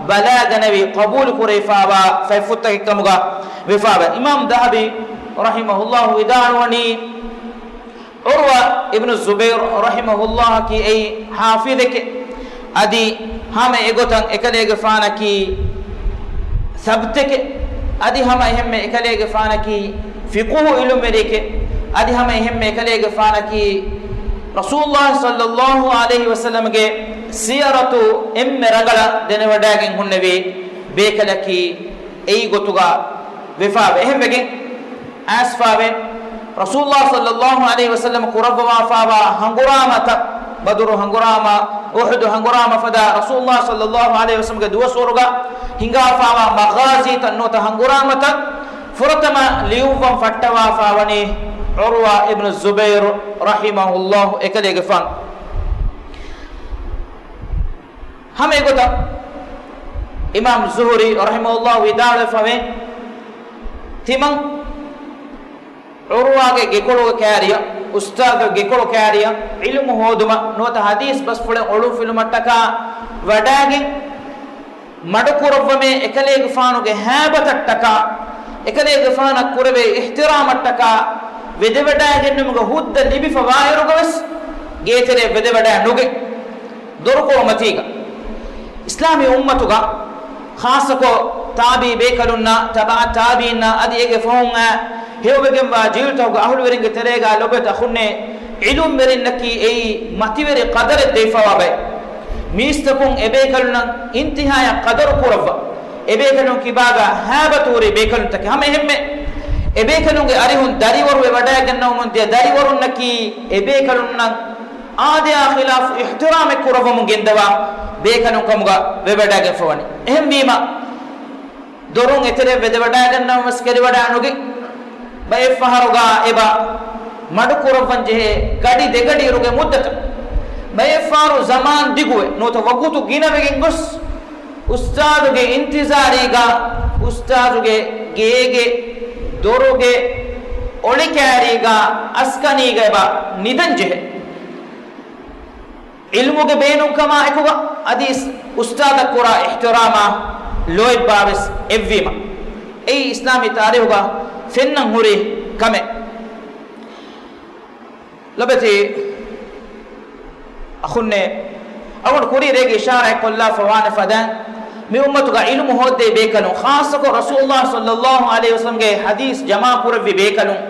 ބަލާގަނެވި ޤަބޫލު ކުރެވިފަވާ ފަތްފުށްތަކެއްކަމުގަ ވެފަވާ. އިމާމް ޛަހަބީ ރަޙިމަހުﷲ ވިދާޅުވަނީ، ޢުރްވާ އިބްނު ޒުބައިރު ރަޙިމަހުﷲ ކީ އެއީ ޙާފިޡެކޭ. އަދި ހަމަ އެގޮތަށް އެކަލޭގެފާނަކީ ސަބްތެކޭ. އަދި ހަމަ އެހެންމެ އެކަލޭގެފާނަކީ ފިޤުހު ޢިލްމުވެރިއެކޭ. އަދި ހަމަ އެހެންމެ އެކަލޭގެފާނަކީ ރަސޫލުﷲ ޞައްލަﷲ ޢަލައިހި ވަސައްލަމްގެ ސީރަތު އެންމެ ރަނގަޅަށް ދެނެވަޑައިގެން ހުންނެވި ބޭކަލަކީ. އެއީ ގޮތުގަ ވެފަވޭ. އެހެންވެގެން އައިސްފަވޭ، ރަސޫލުﷲ ޞައްލަﷲ ޢަލައިހި ވަސައްލަމަ ކުރައްވަވާފަވާ ހަނގުރާމަތައް، ބަދުރު ހަނގުރާމަ، އުޙުދު ހަނގުރާމަ ފަދަ ރަސޫލުﷲ ޞައްލަﷲ ޢަލައިހި ވަސައްލަމްގެ ދުވަސްވަރުގަ ހިނގާފަވާ މަޣާޒީތައް ނުވަތަ ހަނގުރާމަތައް ފުރަތަމަ ލިޔުއްވަން ފައްޓަވާފަވަނީ ޢުރްވާ އިބްނު ޒުބައިރު ރަޙިމަހުﷲ އެކަލޭގެފާނު. ހަމަ އެގޮތަށް އިމާމް ޒުހުރީ ރަޙިމަހުﷲ ވިދާޅުވެފަވޭ، ތިމަން ޢުރްވާގެ ގެކޮޅުގެ ކާރިޔަށް، އުސްތާޛު ގެކޮޅު ކާރިޔަށް ޢިލްމު ހޯދުމަށް ނުވަތަ ޙަދީޘް ބަސްފުޅެއް އޮޅުންފިލުމަށްޓަކާ ވަޑައިގެން، މަޑުކުރައްވަމޭ އެކަލޭގެފާނުގެ ހައިބަތަށްޓަކާ، އެކަލޭގެފާނަށް ކުރެވޭ އިޙްތިރާމަށްޓަކާ ވެދެވަޑައިގެންނުމުގެ ހުއްދަ ލިބިފަވާއިރުގަވެސް ގޭތެރެއަށް ވެދެވަޑައި ނުގެ ދޮރުކޮޅު މަތީގަ. އިސްލާމީ އުއްމަތުގަ ޚާއްޞަކޮށް ތާބީ ބޭކަލުންނާ، ތަބަޢަ ތާބީންނާ އަދި އޭގެ ފަހުން އައި ހެޔޮވެގެންވާ ޖީލުތަކުގެ އަހުލުވެރިންގެ ތެރޭގަ ލޮބުވެތި އަޚުންނޭ، ޢިލްމުވެރިންނަކީ އެއީ މަތިވެރި ޤަދަރެއް ދެވިފަވާ ބައެއް. މީސްތަކުން އެބޭކަލުންނަށް އިންތިހާޔަށް ޤަދަރު ކުރައްވާ، އެބޭކަލުން ކިބާގަ ހައިބަތު ހުރި ބޭކަލުންތަކެއް. ހަމަ އެހެންމެ އެބޭކަލުންގެ އަރިހުން ދަރިވަރުވެ ވަޑައިގަންނަވަމުން ދިޔަ ދަރިވަރުންނަކީ އެބޭކަލުންނަށް އާދަޔާ ޚިލާފު އިޙްތިރާމެއް ކުރައްވަމުން ގެންދަވާ ބޭކަލުން ކަމުގަ ވެވަޑައިގެންފަވަނީ. އެހެންވީމަ، ދޮރުން އެތެރެ ވެދެވަޑައިގަންނަވަން ވެސް ކެރިވަޑައި ނުގެ، ބައެއްފަހަރުގަ އެބަ މަޑުކުރައްވަން ޖެހޭ ގަޑި ދެގަޑިއިރުގެ މުއްދަތަށް. ބައެއްފަހަރު ޒަމާން ދިގުވެ ނުވަތަ ވަގުތު ގިނަވެގެން ގޮސް، އުސްތާޛުގެ އިންތިޒާރީގަ، އުސްތާޛުގެ ގޭގެ ދޮރުގެ އޮޅިކާރީގަ އަސްކަނީގަ އެބަ ނިދަން ޖެހޭ. ޢިލްމުގެ ބޭނުންކަމާ އެކުގަ އަދި އުސް-، އުސްތާޛަށް ކުރާ އިޙްތިރާމާ ލޯތްބާވެސް އެއްވީމަ، އެއީ އިސްލާމީ ތާރީޚުގަ ފެންނަން ހުރި ކަމެއް. ލޮބެތި އަޚުންނޭ، އަޅުގަނޑު ކުރީ ރޭގެ އިޝާރާތް ކޮށްލާފަ ވާނެ ފަދައިން، މި އުއްމަތުގަ ޢިލްމު ހޯއްދޭ ބޭކަލުން، ޚާއްޞަކޮށް ރަސޫލުﷲ ޞައްލަﷲ ޢަލައިހި ވަސައްލަމްގެ ޙަދީޘް ޖަމާކުރެއްވި ބޭކަލުން،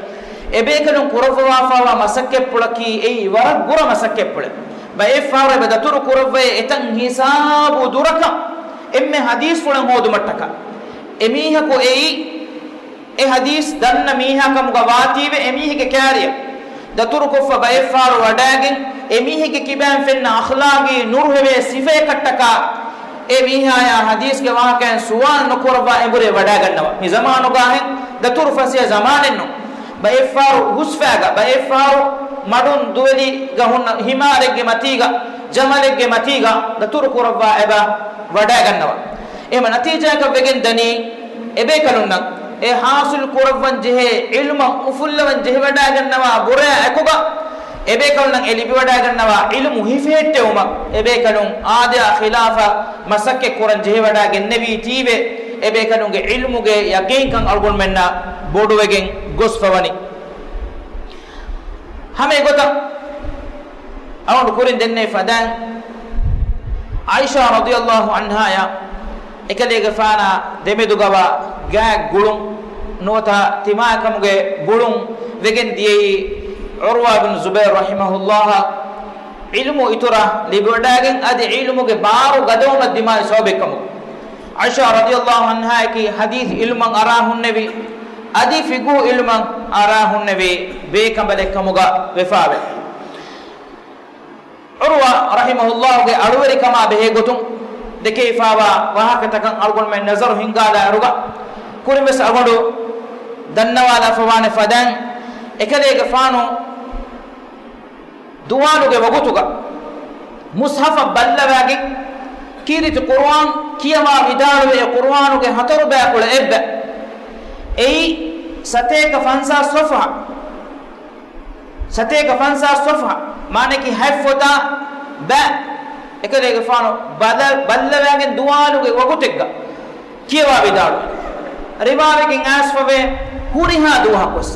އެބޭކަލުން ކުރައްވަވާފަވާ މަސައްކަތްޕުޅަކީ އެއީ ވަރަށް ބުރަ މަސައްކަތްޕުޅެއް. ބައެއްފަހަރު އެބަ ދަތުރު ކުރައްވައޭ އެތަން ހިސާބު ދުރަކަށް އެންމެ ޙަދީޘްފުޅެއް ހޯދުމަށްޓަކާ. އެމީހަކު އެއީ އެ ޙަދީޘް ދަންނަ މީހާ ކަމުގަ ވާތީވެ އެމީހެއްގެ ކާރިޔަށް ދަތުރުކޮށްފަ ބައެއްފަހަރު ވަޑައިގެން އެމީހެއްގެ ކިބައިން ފެންނަ އަޚްލާގީ ނުރުހެވޭ ސިފަޔަކަށްޓަކާ އެ މީހާޔާ ޙަދީޘްގެ ވާހަކައިން ސުވާލު ނުކުރައްވާ އެނބުރޭ ވަޑައިގަންނަވާ. މި ޒަމާނުގާހެން ދަތުރު ފަސޭހަ ޒަމާނެއްނު. ބައެއްފަހަރު ހުސްފައިގަ، ބައެއްފަހަރު މަޑުން ދުވެލިގަ ހުންނަ ހިމާރެއްގެ މަތީގަ، ޖަމަލެއްގެ މަތީގަ ދަތުރު ކުރައްވާ އެބަ ވަޑައިގަންނަވާ. އެހެން ނަތީޖާއަކަށް ވެގެން ދަނީ، އެބޭކަލުންނަށް އެ ޙާޞިލް ކުރައްވަން ޖެހޭ ޢިލްމަށް އުފުއްލަވަން ޖެހިވަޑައިގަންނަވާ ބުރަޔާ އެކުގަ، އެބޭކަލުންނަށް އެ ލިބިވަޑައިގަންނަވާ ޢިލްމު ހިފެހެއްޓެވުމަށް އެބޭކަލުން އާދަޔާ ޚިލާފަށް މަސައްކަތް ކުރަން ޖެހިވަޑައިގެންނެވީތީވެ، އެބޭކަލުންގެ ޢިލްމުގެ ޔަޤީންކަން އަޅުގަނޑުމެންނަށް ބޮޑުވެގެން ގޮސްފަވަނީ. ހަމަ އެގޮތަށް އަޅުގަނޑު ކުރިން ދެންނެވި ފަދައިން، ޢާއިޝާ ރަޟިޔަﷲ ޢަންހާޔާ އެކަލޭގެފާނާ ދެމެދުގަވާ ގާތް ގުޅުން ނުވަތަ ތިމާކަމުގެ ގުޅުން ވެގެން ދިޔައީ ޢުރްވާ ބިން ޒުބައިރު ރަޙިމަހުﷲ ޢިލްމު އިތުރަށް ލިބިވަޑައިގެން އަދި ޢިލްމުގެ ބާރު ގަދަވުމަށް ދިމާވި ސަބަބެއްކަމުގަ. ޢާއިޝާ ރަޟިޔަﷲ ޢަންހާއަކީ ޙަދީޘް ޢިލްމަށް އަރާ ހުންނެވި، އަދި ފިޤުހު ޢިލްމަށް އަރާ ހުންނެވި ބޭކަނބަލެއްކަމުގަ ވެފާވޭ. ޢުރްވާ ރަޙިމަހުﷲގެ އަޅުވެރިކަމާ ބެހޭ ގޮތުން ދެކެވިފާވާ ވާހަކަތަކަށް އަޅުގަނޑުމެން ނަޒަރު ހިންގާލާއިރުގަ، ކުރިންވެސް އަޅުގަނޑު ދަންނަވާލާފަވާނެ ފަދައިން، އެކަލޭގެފާނު ދުވާލުގެ ވަގުތުގަ މުޞްޙަފަށް ބައްލަވާގެން ކީރިތި ޤުރުއާން ކިޔަވާ ވިދާޅުވޭ، ޤުރުއާނުގެ ހަތަރު ބަޔަކުޅަ އެއްބަ. އެއީ ސަތޭކަ ފަންސާސް ޞަފްޙާ. ސަތޭކަ ފަންސާސް ޞަފްޙާ، މާނައަކީ ހަތް ފޮތާ ބައި އެކަލޭގެފާނު ބަލަ-، ބައްލަވާގެން ދުވާލުގެ ވަގުތެއްގަ ކިޔަވާ ވިދާޅުވި. ރިވާވެގެން އައިސްފަވޭ، ހުރިހާ ދުވަހަކުވެސް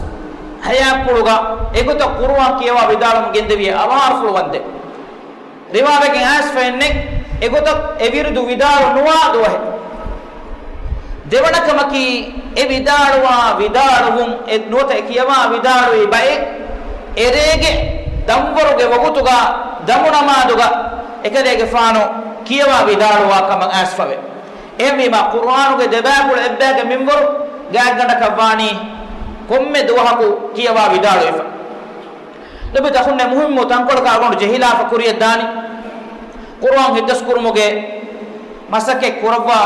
ޙަޔާތްޕުޅުގަ އެގޮތަށް ޤުރުއާން ކިޔަވާ ވިދާޅުވަމުން ގެންދެވި އަވަހާރަފުޅު ވަންދެން. ރިވާވެގެން އައިސްފައެއްނެތް އެގޮތަށް އެ ވިރުދު ވިދާޅު ނުވާ ދުވަހެއް. ދެވަނަ ކަމަކީ، އެ ވިދާޅުވާ ވިދާޅުވުން އެ ނުވަތަ އެ ކިޔަވާ ވިދާޅުވި ބައެއް އެރޭގެ ދަންވަރުގެ ވަގުތުގަ ދަމުނަމާދުގަ އެކަލޭގެފާނު ކިޔަވާ ވިދާޅުވާ ކަމަށް އައިސްފަވޭ. އެހެންވީމާ، ޤުރުއާނުގެ ދެބައިކުޅަ އެއްބައިގެ މިންވަރު ގާތްގަނޑަކަށްވާނީ ކޮންމެ ދުވަހަކު ކިޔަވާ ވިދާޅުވެފަ. ލޮބުވެތި އަޚުންނޭ، މުހިންމު ތަންކޮޅަކަށް އަޅުގަނޑު ޖެހިލާފަ ކުރިޔަށް ދާނީ، ޤުރުއާން ހިތްދަސްކުރުމުގެ މަސައްކަތް ކުރައްވާ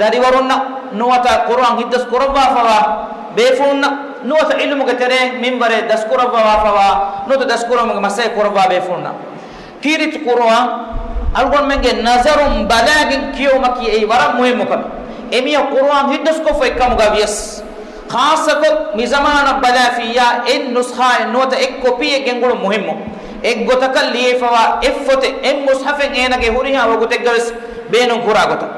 ދަރިވަރުންނަށް ނުވަތަ ޤުރުއާން ހިތްދަސްކުރައްވާފަވާ ބޭފުޅުންނަށް ނުވަތަ ޢިލްމުގެ ތެރެއިން މިންވަރެއް ދަސްކުރައްވާފަވާ ނުވަތަ ދަސްކުރުމުގެ މަސައްކަތް ކުރައްވާ ބޭފުޅުންނަށް. ކީރިތި ޤުރުއާން އަޅުގަނޑުމެންގެ ނަޒަރުން ބަލާގެން ކިޔެވުމަކީ އެއީ ވަރަށް މުހިއްމު ކަމެއް. އެމީހާ ޤުރުއާން ހިތްދަސްކޮށްފަ އެއްކަމުގަ ވިޔަސް، ޚާއްޞަކޮށް މި ޒަމާނަށް ބަލާފިއްޔާ އެއް ނުސްޚާއެއް ނުވަތަ އެއް ކޮޕީއެއް ގެންގުޅުން މުހިއްމު. އެއްގޮތަކަށް ލިޔެފަވާ އެއް ފޮތެއް، އެއް މުޞްޙަފެއް އޭނާގެ ހުރިހާ ވަގުތެއްގަވެސް ބޭނުން ކުރާ ގޮތަށް.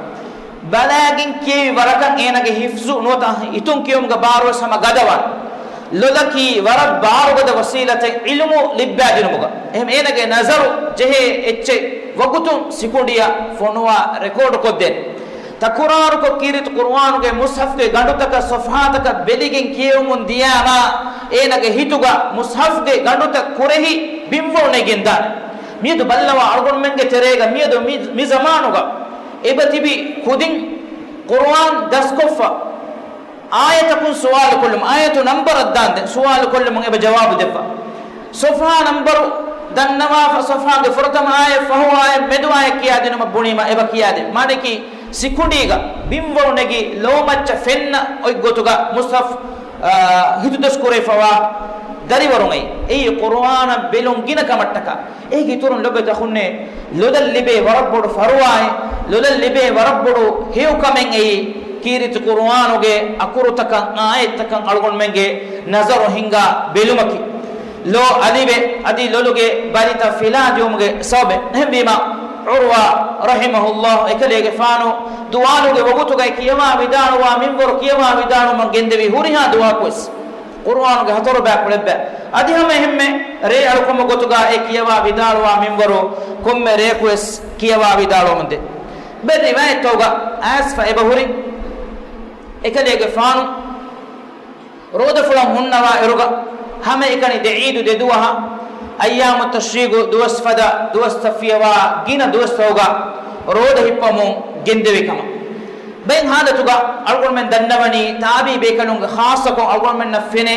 ބަލާގެން ކިޔެވި ވަރަކަށް އޭނާގެ ޙިފްޒު ނުވަތަ ހިތުން ކިޔުމުގެ ބާރުވެސް ހަމަ ގަދަވާނެ. ލޮލަކީ ވަރަށް ބާރުގަދަ ވަސީލަތެއް ޢިލްމު ލިއްބާދިނުމުގަ. އެހެން އޭނާގެ ނަޒަރު ޖެހޭ އެއްޗެއް ވަގުތުން ސިކުނޑިއަށް ފޮނުވާ ރެކޯޑުކޮށްދޭނެ. ތަކުރާރުކޮށް ކީރިތި ޤުރުއާނުގެ މުޞްޙަފްގެ ގަނޑުތަކަށް ޞަފްޙާތަކަށް ބެލިގެން ކިޔެވުމުން ދިޔާމާ، އޭނާގެ ހިތުގަ މުޞްޙަފްގެ ގަނޑުތައް ކުރެހި ބިންވަޅު ނެގިގެންދާނެ. މިއަދު ބައްލަވާ އަޅުގަނޑުމެންގެ ތެރޭގަ މިއަދު މި، މި ޒަމާނުގަ އެބަ ތިބި ކުދިން ޤުރުއާން ދަސްކޮށްފަ، އާޔަތަކުން ސުވާލު ކޮށްލުމުން، އާޔަތު ނަންބަރަށް ދާންދެން ސުވާލު ކޮށްލުމުން އެބަ ޖަވާބު ދެއްވާ. ޞަފްޙާ ނަންބަރު ދަންނަވާފަ، ޞަފްޙާގެ ފުރަތަމަ އާޔަތް، ފަހު އާޔަތް، މެދު އާޔަތް ކިޔާދިނުމަށް ބުނީމަ އެބަ ކިޔާދޭ. މާނައަކީ ސިކުނޑީގަ ބިންވަޅު ނެގި ލޯމައްޗަށް ފެންނަ އޮތް ގޮތުގަ މުޞްޙަފް، އާ، ހިތުދަސްކުރެވިފަވާ ދަރިވަރުން އެއީ. އެއީ ޤުރުއާނަށް ބެލުން ގިނަ ކަމަށްޓަކާ. އޭގެ އިތުރުން ލޮބުވެތި އަޚުންނޭ، ލޮލަށް ލިބޭ ވަރަށް ބޮޑު ފަރުވާއެއް، ލޮލަށް ލިބޭ ވަރަށް ބޮޑު ހެޔޮކަމެއް އެއީ، ކީރިތި ޤުރުއާނުގެ އަކުރުތަކަށް، އާޔަތްތަކަށް އަޅުގަނޑުމެންގެ ނަޒަރު ހިންގާ ބެލުމަކީ، ލޯ އަލިވެ، އަދި ލޮލުގެ ބަލިތައް ފިލާދިޔުމުގެ ސަބަބެއް. އެހެންވީމާ، ޢުރްވާ ރަޙިމަހުﷲ އެކަލޭގެފާނު ދުވާލުގެ ވަގުތުގައި ކިޔަވާ ވިދާޅުވާ މިންވަރު ކިޔަވާ ވިދާޅުވުމަށް ގެންދެވި ހުރިހާ ދުވަހަކުވެސް، ޤުރުއާނުގެ ހަތަރު ބަޔަކު އެއްބަ. އަދި ހަމަ އެހެންމެ ރޭ އަޅުކަމުގެ ގޮތުގަ އެ ކިޔަވާ ވިދާޅުވާ މިންވަރު ކޮންމެ ރެޔަކުވެސް ކިޔަވާ ވިދާޅުވަމުންދޭ. ބައެއް ރިވާޔަތްތަކުގަ އައިސްފަ އެބަހުރި، އެކަލޭގެފާނު ރޯދަފުޅަށް ހުންނަވާ އިރުގަ ހަމައެކަނި ދެ ޢީދު ދެ ދުވަހަށް، އައްޔާމު ތަޝްރީޤު ދުވަސް ފަދަ ދުވަސްތައް ފިޔަވާ ގިނަ ދުވަސްތަކުގަ ރޯދަ ހިއްޕަމުން ގެންދެވި ކަމަށް. ބައެއް ހާލަތުގަ އަޅުގަނޑުމެން ދަންނަވަނީ، ތާބީ ބޭކަލުންގެ ޚާއްޞަކޮށް އަޅުގަނޑުމެންނަށް ފެނޭ،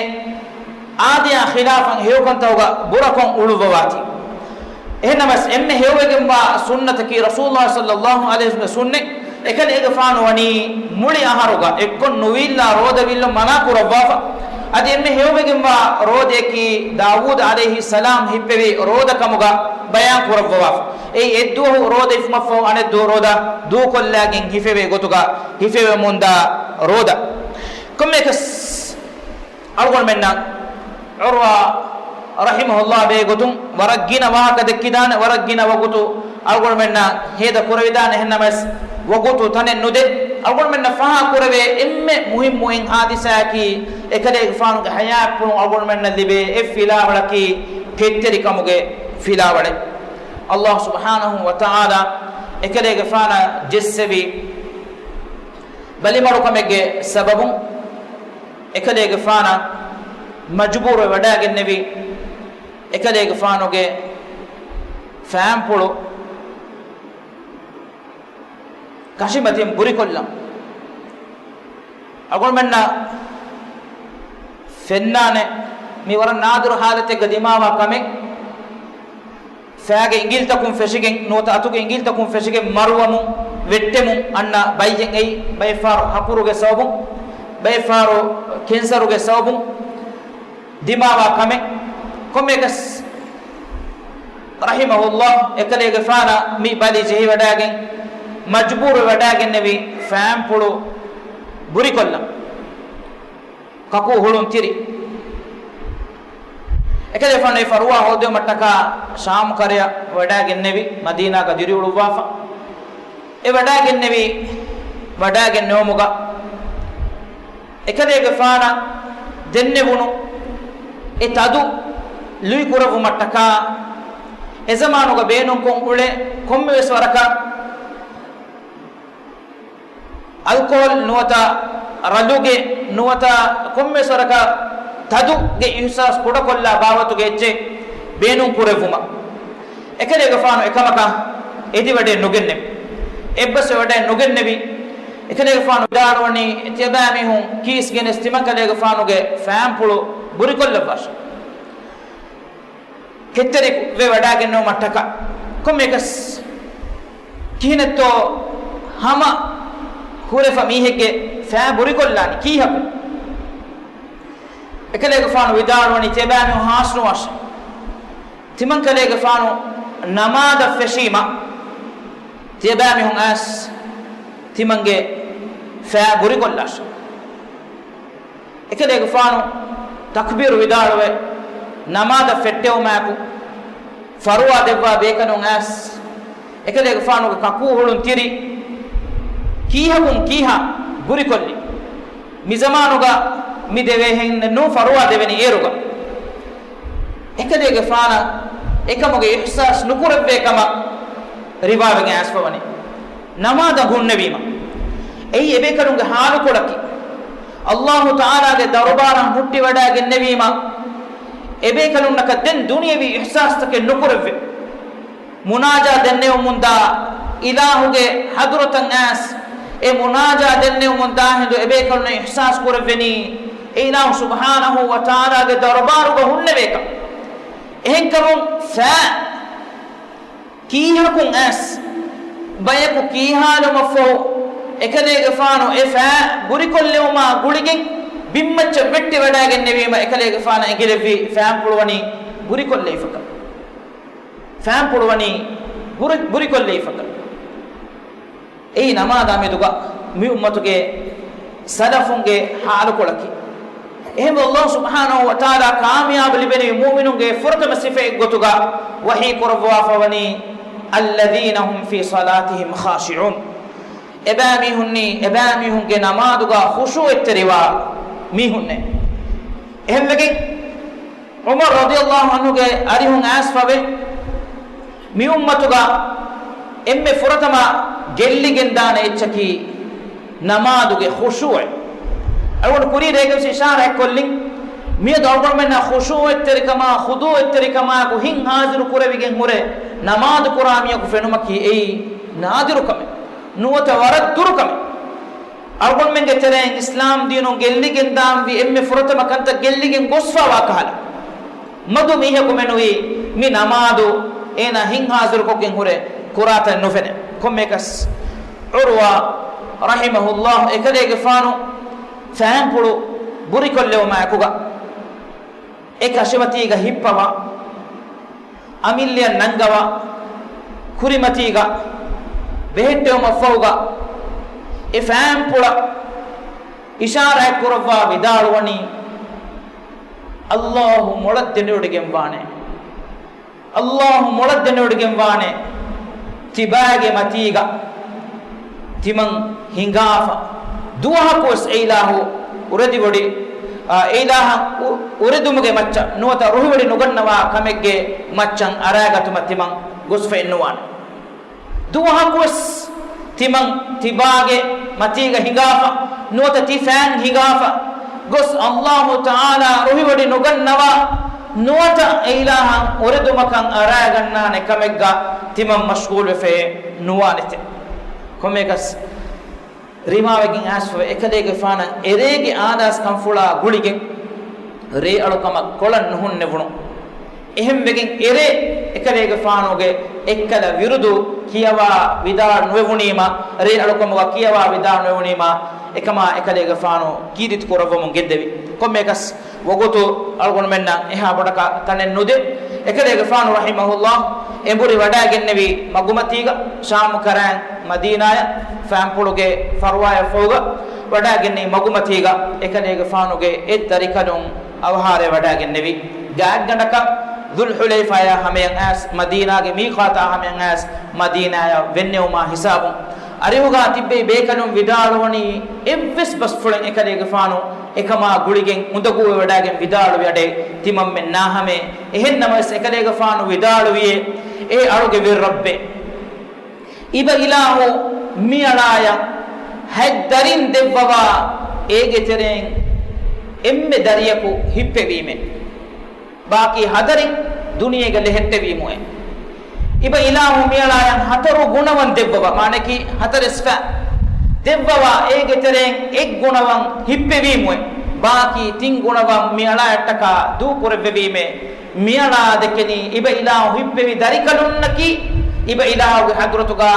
އާދަޔާ ޚިލާފަށް ހެޔޮކަންތަކުގަ ބުރަކޮށް އުޅުއްވަވާތީ. އެހެންނަމަވެސް، އެންމެ ހެޔޮވެގެންވާ ސުންނަތަކީ ރަސޫލުﷲ ޞައްލަﷲ ޢަލައިހި ވަސައްލަމަގެ ސުންނަތް. އެކަލޭގެފާނު ވަނީ މުޅި އަހަރުގަ އެއްކޮށް ނުވީއްލާ ރޯދަ ވިއްލުން މަނާ ކުރައްވާފަ. އަދި އެންމެ ހެޔޮވެގެންވާ ރޯދައަކީ ދާވޫދު ޢަލައިހިއްސަލާމް ހިއްޕެވި ރޯދަ ކަމުގަ ބަޔާން ކުރައްވަވާފަ. އެއީ އެއްދުވަހު ރޯދަ ހިފުމަށްފަހު އަނެއްދުވަހު ރޯދަ ދޫކޮށްލާގެން ހިފެވޭ ގޮތުގަ ހިފެވެމުންދާ ރޯދަ. ކޮންމެއަކަސް އަޅުގަނޑުމެންނަށް ޢުރްވާ ރަޙިމަހުﷲ ބެހޭ ގޮތުން ވަރަށް ގިނަ ވާހަކަ ދެއްކިދާނެ، ވަރަށް ގިނަ ވަގުތު އަޅުގަނޑުމެންނަށް ހޭދަ ކުރެވިދާނެ. އެހެންނަމަވެސް، ވަގުތު ތަނެއް ނުދޭ. އަޅުގަނޑުމެންނަށް ފާހަގަ ކުރެވޭ އެންމެ މުހިއްމު އެއް ހާދިސާއަކީ، އެކަލޭގެފާނުގެ ޙަޔާތްޕުޅުން އަޅުގަނޑުމެންނަށް ލިބޭ އެއް ފިލާވަޅަކީ ކެތްތެރިކަމުގެ ފިލާވަޅެއް. ﷲ ސުބްޙާނަހޫ ވަތަޢާލާ އެކަލޭގެފާނަށް ޖެއްސެވި ބަލިމަޑުކަމެއްގެ ސަބަބުން، އެކަލޭގެފާނަށް މަޖުބޫރުވެ ވަޑައިގެންނެވި، އެކަލޭގެފާނުގެ ފާންޕުޅު ކަށިމަތިން ބުރިކޮށްލަން. އަޅުގަނޑުމެންނަށް ފެންނާނެ، މި ވަރަށް ނާދިރު ޙާލަތެއްގަ ދިމާވާ ކަމެއް. ފައިގެ އިނގިލިތަކުން ފެށިގެން ނުވަތަ އަތުގެ އިނގިލިތަކުން ފެށިގެން މަރުވަމުން، ވެއްޓެމުން އަންނަ ބައްޔެއް އެއީ، ބައެއްފަހަރު ހަކުރުގެ ސަބަބުން، ބައެއްފަހަރު ކެންސަރުގެ ސަބަބުން ދިމާވާ ކަމެއް. ކޮންމެއަކަސް ރަޙިމަހުﷲ އެކަލޭގެފާނަށް މި ބަލި ޖެހިވަޑައިގެން، މަޖުބޫރުވެވަޑައިގެންނެވި ފާންޕުޅު ބުރިކޮށްލަން. ކަކޫ ހުޅުން ތިރި. އެކަލޭގެފާނު އެ ފަރުވާ ހޯދެވުމަށްޓަކާ ޝާމް ކަރަޔަށް ވަޑައިގެންނެވި، މަދީނާގަ ދިރިއުޅުއްވާފަ. އެ ވަޑައިގެންނެވި، ވަޑައިގެންނެވުމުގަ އެކަލޭގެފާނަށް ދެންނެވުނު އެ ތަދު ލުއި ކުރެއްވުމަށްޓަކާ، އެޒަމާނުގަ ބޭނުންކޮށް އުޅޭ ކޮންމެވެސް ވަރަކަށް އަލްކޯހޮލް ނުވަތަ ރަލުގެ ނުވަތަ ކޮންމެވެސް ވަރަކަށް ތަދުގެ އިޙްސާސް ކުޑަކޮށްލާ ބާވަތުގެ އެއްޗެއް ބޭނުން ކުރެއްވުމަށް އެކަލޭގެފާނު އެކަމަކަށް އެދިވަޑައެއް ނުގެންނެވި. އެއްބަސްވެވަޑައެއް ނުގެންނެވި. އެކަލޭގެފާނު ވިދާޅުވަނީ، ތިޔަބައިމީހުން ކީސް ގެނެސް ތިމަންކަލޭގެފާނުގެ ފާންޕުޅު ބުރިކޮށްލައްވާށޭ. ކެތްތެރިވެ ވަޑައިގެންނެވުމަށްޓަކާ ކޮންމެއަކަސް ކިހިނެއްތޯ ހަމަ ހުރެފަ މީހެއްގެ ފާ ބުރިކޮށްލާނީ ކީހަކު؟ އެކަލޭގެފާނު ވިދާޅުވަނީ، ތިޔަބައިމީހުން ހާސްނުވާށޭ. ތިމަންކަލޭގެފާނު ނަމާދަށް ފެށީމަ، ތިޔަބައިމީހުން އައިސް ތިމަންގެ ފާ ބުރިކޮށްލާށޭ. އެކަލޭގެފާނު ތަކްބީރު ވިދާޅުވެ، ނަމާދަށް ފެއްޓެވުމާއެކު، ފަރުވާ ދެއްވާ ބޭކަލުން އައިސް، އެކަލޭގެފާނުގެ ކަކޫ ހުޅުން ތިރި، ކީހަކުން ކީހާ ބުރިކޮށްލި. މިޒަމާނުގަ މި ދެވޭހެން ނޫން، ފަރުވާ ދެވެނީ އޭރުގަ. އެކަލޭގެފާނަށް އެކަމުގެ އިޙްސާސް ނުކުރެއްވޭ ކަމަށް ރިވާވެގެން އައިސްފަވަނީ. ނަމާދަށް ހުންނެވީމަ، އެއީ އެބޭކަލުންގެ ޙާލުކޮޅަކީ. ﷲ ތަޢާލާގެ ދަރުބާރަށް ހުއްޓިވަޑައިގެންނެވީމަ، އެބޭކަލުންނަކަށް ދެން ދުނިޔަވީ އިޙްސާސްތަކެއް ނުކުރެއްވޭ. މުނާޖާ ދެންނެވުމުންދާ އިލާހުގެ ޙަޟްރަތަށް އައިސް، އެ މުނާޖާ ދެންނެވުމުންދާ ހިނދު އެބޭކަލުންނަށް އިޙްސާސް ކުރެއްވެނީ، އެ އިލާހު ސުބްޙާނަހޫ ވަތަޢާލާގެ ދަރުބާރުގަ ހުންނެވޭކަން. އެހެންކަމުން ފާ ކީހަކުން އައިސް، ބަޔަކު ކީހާލުމަށްފަހު، އެކަލޭގެފާނު އެ ފާ ބުރިކޮށްލެވުމާ ގުޅިގެން ބިންމައްޗަށް ވެއްޓިވަޑައިގެންނެވީމަ، އެކަލޭގެފާނަށް އެނގިލެއްވި ފާންޕުޅުވަނީ ބުރިކޮށްލެވިފަކަން. ފާންޕުޅުވަނީ ބުރި-، ބުރިކޮށްލެވިފަކަން. އެއީ ނަމާދާ މެދުގަ މި އުއްމަތުގެ ސަލަފުންގެ ޙާލުކޮޅަކީ. އެހެންވެ، ﷲ ސުބްޙާނަހޫ ވަތަޢާލާ ކާމިޔާބު ލިބެނިވި މުއުމިނުންގެ ފުރަތަމަ ސިފައެއް ގޮތުގަ ވަޙީ ކުރައްވާފަވަނީ، الذين هم في صلاتهم خاشعون. އެބައިމީހުންނީ، އެބައިމީހުންގެ ނަމާދުގަ ޚުޝޫޢަތްތެރިވާ މީހުންނޭ. އެހެންވެގެން، ޢުމަރު ރަޟިޔަﷲ ޢަންހުގެ އަރިހުން އައިސްފަވޭ، މި އުއްމަތުގަ އެންމެ ފުރަތަމަ ގެއްލިގެންދާނެ އެއްޗަކީ ނަމާދުގެ ޚުޝޫޢެއް. އަޅުގަނޑު ކުރީ ރޭގަވެސް އިޝާރާތްކޮށްލިން، މިއަދު އަޅުގަނޑުމެންނަށް ޚުޝޫޢަތްތެރިކަމާ، ޚުޟޫޢަތްތެރިކަމާއެކު ހިތް ޙާޟިރު ކުރެވިގެން ހުރެ ނަމާދު ކުރާ މީހަކު ފެނުމަކީ އެއީ ނާދިރު ކަމެއް، ނުވަތަ ވަރަށް ދުރު ކަމެއް. އަޅުގަނޑުމެންގެ ތެރެއިން އިސްލާމް ދީނުން ގެއްލިގެން ދާންވީ އެންމެ ފުރަތަމަ ކަންތައް ގެއްލިގެން ގޮސްފަވާ ކަހަލަ، މަދު މީހަކު މެނުވީ މި ނަމާދު އޭނާ ހިތް ޙާޟިރުކޮށްގެން ހުރެ ކުރާތަން ނުފެނެ. ކޮންމެއަކަސް، ޢުރުވާ ރަޙިމަހުﷲ އެކަލޭގެފާނު ފާންޕުޅު ބުރިކޮށްލެވުމާ އެކުގަ އެ ކަށިމަތީގަ ހިއްޕަވާ، އަމިއްލައަށް ނަންގަވާ، ކުރިމަތީގަ ބެހެއްޓެވުމަށްފަހުގަ އެ ފާންޕުޅަށް އިޝާރާތް ކުރައްވާ ވިދާޅުވަނީ، އައްލާހު މޮޅަށް ދެނެވޮޑިގެންވާނެ. އައްލާހު މޮޅަށް ދެނެވޮޑިގެންވާނެ. ތިބާގެ މަތީގަ ތިމަން ހިނގާފަ. ދުވަހަކުވެސް އެއިލާހު އުރެދިވޮޑި، އާ، އެއިލާހަށް އު-، އުރެދުމުގެ މައްޗަށް ނުވަތަ ރުހިވޮޑި ނުގަންނަވާ ކަމެއްގެ މައްޗަށް އަރާގަތުމަށް ތިމަން ގޮސްފައެއް ނުވާނެ. ދުވަހަކުވެސް ތިމަން ތިބާގެ މަތީގަ ހިނގާފަ، ނުވަތަ ތި ފައިން ހިނގާފަ ގޮސް، އައްލާހު ތަޢާލާ ރުހިވޮޑި ނުގަންނަވާ، ނުވަތަ އެއިލާހަށް އުރެދުމަކަށް އަރާގަންނާނެ ކަމެއްގަ ތިމަން މަޝްޣޫލުވެފައެއް ނުވާނެތެ. ކޮންމެއަކަސް ރިވާވެގެން އައިސްފަވޭ، އެކަލޭގެފާނަށް އެރޭގެ އާދާސް ކަންފުޅާ ގުޅިގެން ރޭއަޅުކަމަށް ކޮޅަށް ނުހުންނެވުނު. އެހެންވެގެން އެރޭ އެކަލޭގެފާނުގެ އެއްކަލަ ވިރުދު ކިޔަވާ ވިދާޅު ނުވެވުނީމާ، ރޭއަޅުކަމުގަ ކިޔަވާ ވިދާޅު ނުވެވުނީމާ، އެކަމާ އެކަލޭގެފާނު ކީރިތި ކުރައްވަމުން ގެންދެވި. ކޮންމެއަކަސް ވަގުތު އަޅުގަނޑުމެންނަށް އެހާ ބޮޑަކަށް ތަނެއް ނުދޭ. އެކަލޭގެފާނު ރަޙިމަހުﷲ އެނބުރި ވަޑައިގެންނެވީ މަގުމަތީގަ، ޝާމު ކަރައިން މަދީނާޔަށް ފައިންޕުޅުގެ ފަރުވާޔަށް ފަހުގަ ވަޑައިގެންނެވި މަގުމަތީގަ އެކަލޭގެފާނުގެ އެއް ދަރިކަލުން އަވަހާރަ ވަޑައިގެންނެވި. ގާތްގަނޑަކަށް ޛުލްޙުލައިފާޔާ ހަމަޔަށް އައިސް، މަދީނާގެ މީޤާތާ ހަމަޔަށް އައިސް، މަދީނާޔަށް ވެންނެވުމާ ހިސާބުން. އަރިހުގަ ތިއްބެވި ބޭކަލުން ވިދާޅުވަނީ އެއްވެސް ބަސްފުޅެއް އެކަލޭގެފާނު އެކަމާ ގުޅިގެން އުނދަގޫވެވަޑައިގެން ވިދާޅުވި އަޑެއް ތިމަންމެން ނާހަމޭ. އެހެންނަމަވެސް އެކަލޭގެފާނު ވިދާޅުވިއޭ، އޭ އަޅުގެ ވެރި ރައްބޭ! އިބަ އިލާހު މިއަޅާޔަށް ހަތް ދަރިން ދެއްވަވާ، އޭގެ ތެރެއިން އެންމެ ދަރިޔަކު ހިއްޕެވީމޭ. ބާކީ ހަތަރެއް ދުނިޔޭގަ ލެހެއްޓެވީމުއޭ. އިބަ އިލާހު މިއަޅާޔަށް ހަތަރު ގުނަވަން ދެއްވަވާ، މާނައަކީ ހަތަރެސް ފަ ދެއްވަވާ، އޭގެ ތެރެއިން އެއް ގުނަވަން ހިއްޕެވީމުއޭ. ބާކީ ތިން ގުނަވަން މިއަޅާޔަށްޓަކާ ދޫކުރެއްވެވީމޭ. މިއަޅާ ދެކެނީ އިބަ އިލާހު ހިއްޕެވި ދަރިކަލުންނަކީ، އިބަ އިލާހުގެ ޙަޟްރަތުގަ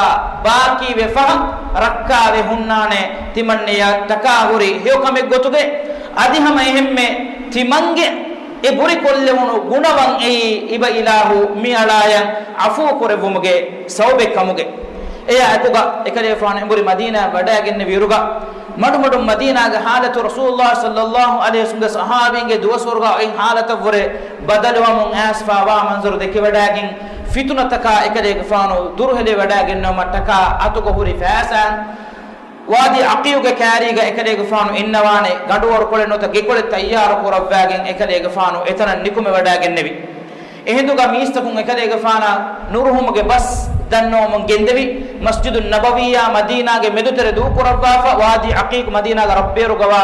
ބާކީވެ ފަހަށް ރައްކާވެ ހުންނާނެ ތިމަންނަޔަށްޓަކާ ހުރި ހެޔޮކަމެއްގޮތުގައި. އަދި ހަމަ އެހެންމެ ތިމަންގެ އެ ބުރިކޮށްލެވުނު ގުނަވަން އެއީ އިބަ އިލާހު މިއަޅާޔަށް ޢަފޫ ކުރެއްވުމުގެ ސަބަބެއް ކަމުގައި. އެއާ އެކުގަ އެކަލޭގެފާނު އެނބުރި މަދީނާއަށް ވަޑައިގެންނެވިއިރުގަ، މަޑުމަޑުން މަދީނާގެ ޙާލަތު ރަސޫލުﷲ ޞައްލަﷲ ޢަލައިހި ވަސައްލަމްގެ ޞަޙާބީންގެ ދުވަސްވަރުގަ އޮތް ޙާލަތަށްވުރެ ބަދަލުވަމުން އައިސްފާވާ މަންޒަރު ދެކިވަޑައިގެން، ފިތުނަތަކާ އެކަލޭގެފާނު ދުރުހެލިވަޑައިގެންނެވުމަށްޓަކާ އަތުގަ ހުރި ފައިސާ ވާދީ ޢަޤީޤުގެ ކާރީގަ އެކަލޭގެފާނު އިންނަވާނެ، ގަނޑުވަރުކޮޅެއް ނުވަތަ ގެކޮޅެއް ތައްޔާރު ކުރައްވާގެން އެކަލޭގެފާނު އެތަނަށް ނިކުމެވަޑައިގެންނެވި. އެހިނދުގަ މީސްތަކުން އެކަލޭގެފާނަށް ނުރުހުމުގެ ބަސް ދަންނަވަމުން ގެންދެވި، މަސްޖިދުއް ނަބަވީއާ މަދީނާގެ މެދުތެރެ ދޫކުރައްވާފަ، ވާދީ ޢަޤީޤު މަދީނާގެ ރަށްބޭރުގަވާ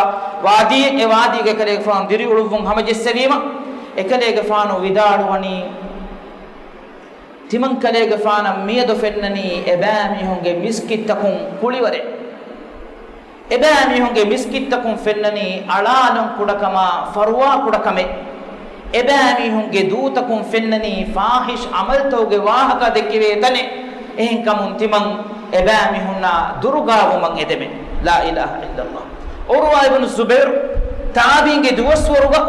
ވާދީއެއް، އެ ވާދީގަ އެކަލޭގެފާނު ދިރިއުޅުއްވުން ހަމަޖެއްސެވީމަ، އެކަލޭގެފާނު ވިދާޅުވަނީ، ތިމަންކަލޭގެފާނަށް މިއަދު ފެންނަނީ އެބައިމީހުންގެ މިސްކިތްތަކުން ކުޅިވަރެއް. އެބައިމީހުންގެ މިސްކިތްތަކުން ފެންނަނީ އަޅާލުން ކުޑަކަމާ ފަރުވާ ކުޑަކަމެއް. އެބައިމީހުންގެ ދޫތަކުން ފެންނަނީ ފާޙިޝް ޢަމަލުތަކުގެ ވާހަކަ ދެއްކެވޭ ތަނެއް. އެހެންކަމުން ތިމަން އެބައިމީހުންނާ ދުރުގާވުމަށް އެދެމެ. ލާ އިލާހަ އިއްލައްލާހް. ޢުރުވާ އިބްނު ޒުބައިރު ތާބީންގެ ދުވަސްވަރުގަ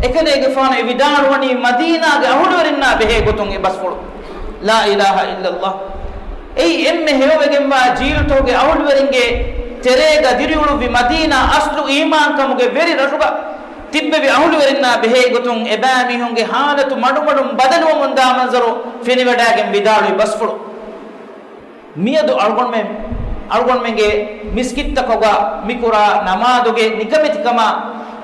އެކަލޭގެފާނު އެ ވިދާޅުވަނީ މަދީނާގެ އަހުލުވެރިންނާ ބެހޭ ގޮތުން އެ ބަސްފުޅު. ލާ އިލާހަ އިއްލައްލާހް. އެއީ އެންމެ ހެޔޮވެގެންވާ ޖީލުތަކުގެ އަހުލުވެރިންގެ ތެރޭގަ ދިރިއުޅުއްވި މަދީނާ އަސްލު އީމާންކަމުގެ ވެރި ރަށުގަ ތިއްބެވި އަހުލުވެރިންނާ ބެހޭ ގޮތުން އެބައިމީހުންގެ ޙާލަތު މަޑުމަޑުން ބަދަލުވަމުންދާ މަންޒަރު ފެނިވަޑައިގެން ވިދާޅުވި ބަސްފުޅު. މިއަދު އަޅުގަނޑުމެން، އަޅުގަނޑުމެންގެ މިސްކިތްތަކުގަ މިކުރާ ނަމާދުގެ ނިކަމެތިކަމާ،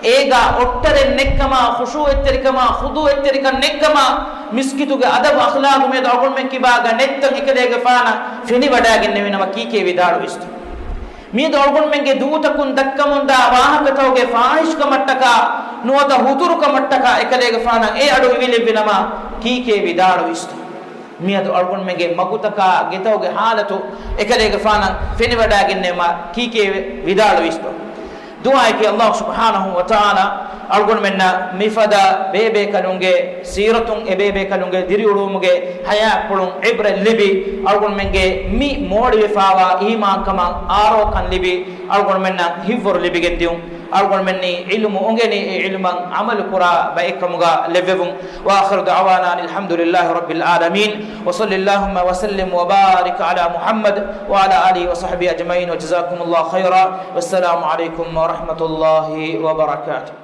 އޭގަ އޮށްޓަރެއް ނެތްކަމާ، ޚުޝޫޢަތްތެރިކަމާ، ޚުޟޫޢަތްތެރިކަން ނެތްކަމާ، މިސްކިތުގެ އަދަބު އަޚްލާޤު މިއަދު އަޅުގަނޑުމެން ކިބާގަ ނެތްތަން އެކަލޭގެފާނަށް ފެނިވަޑައިގެންނެވިނަމަ ކީކޭ ވިދާޅުވީސްތޯ؟ މިއަދު އަޅުގަނޑުމެންގެ ދޫތަކުން ދައްކަމުންދާ ވާހަކަތަކުގެ ފާޙިޝްކަމަށްޓަކާ ނުވަތަ ހުތުރުކަމަށްޓަކާ އެކަލޭގެފާނަށް އެ އަޑު އިވިލެއްވިނަމަ ކީކޭ ވިދާޅުވީސްތޯ؟ މިއަދު އަޅުގަނޑުމެންގެ މަގުތަކާ ގެތަކުގެ ޙާލަތު އެކަލޭގެފާނަށް ފެނިވަޑައިގެންނެވުމަށް ކީކޭ ވިދާޅުވީސްތޯ؟ ދުޢާއަކީ އައްލާހު ސުބްޙާނަހު ވަތަޢާލާ އަޅުގަނޑުމެންނަށް މިފަދަ ބޭބޭކަލުންގެ ސީރަތުން، އެ ބޭބޭކަލުންގެ ދިރިއުޅުވުމުގެ ޙަޔާތްޕުޅުން ޢިބްރަތް ލިބި، އަޅުގަނޑުމެންގެ މި މޯޅިވެފާވާ އީމާންކަމަށް އާރޯކަން ލިބި، އަޅުގަނޑުމެންނަށް ހިތްވަރު ލިބިގެންދިޔުން. އަޅުގަނޑުމެންނީ ޢިލްމު އުނގެނި، އެ ޢިލްމަށް ޢަމަލު ކުރާ ބައެއްކަމުގަ ލެއްވެވުން. وآخر دعوانا أن الحمد لله رب العالمين، وصل اللهم وسلم وبارك على محمد وعلى آله وصحبه أجمعين، وجزاكم الله خيرا، والسلام عليكم ورحمة الله وبركاته.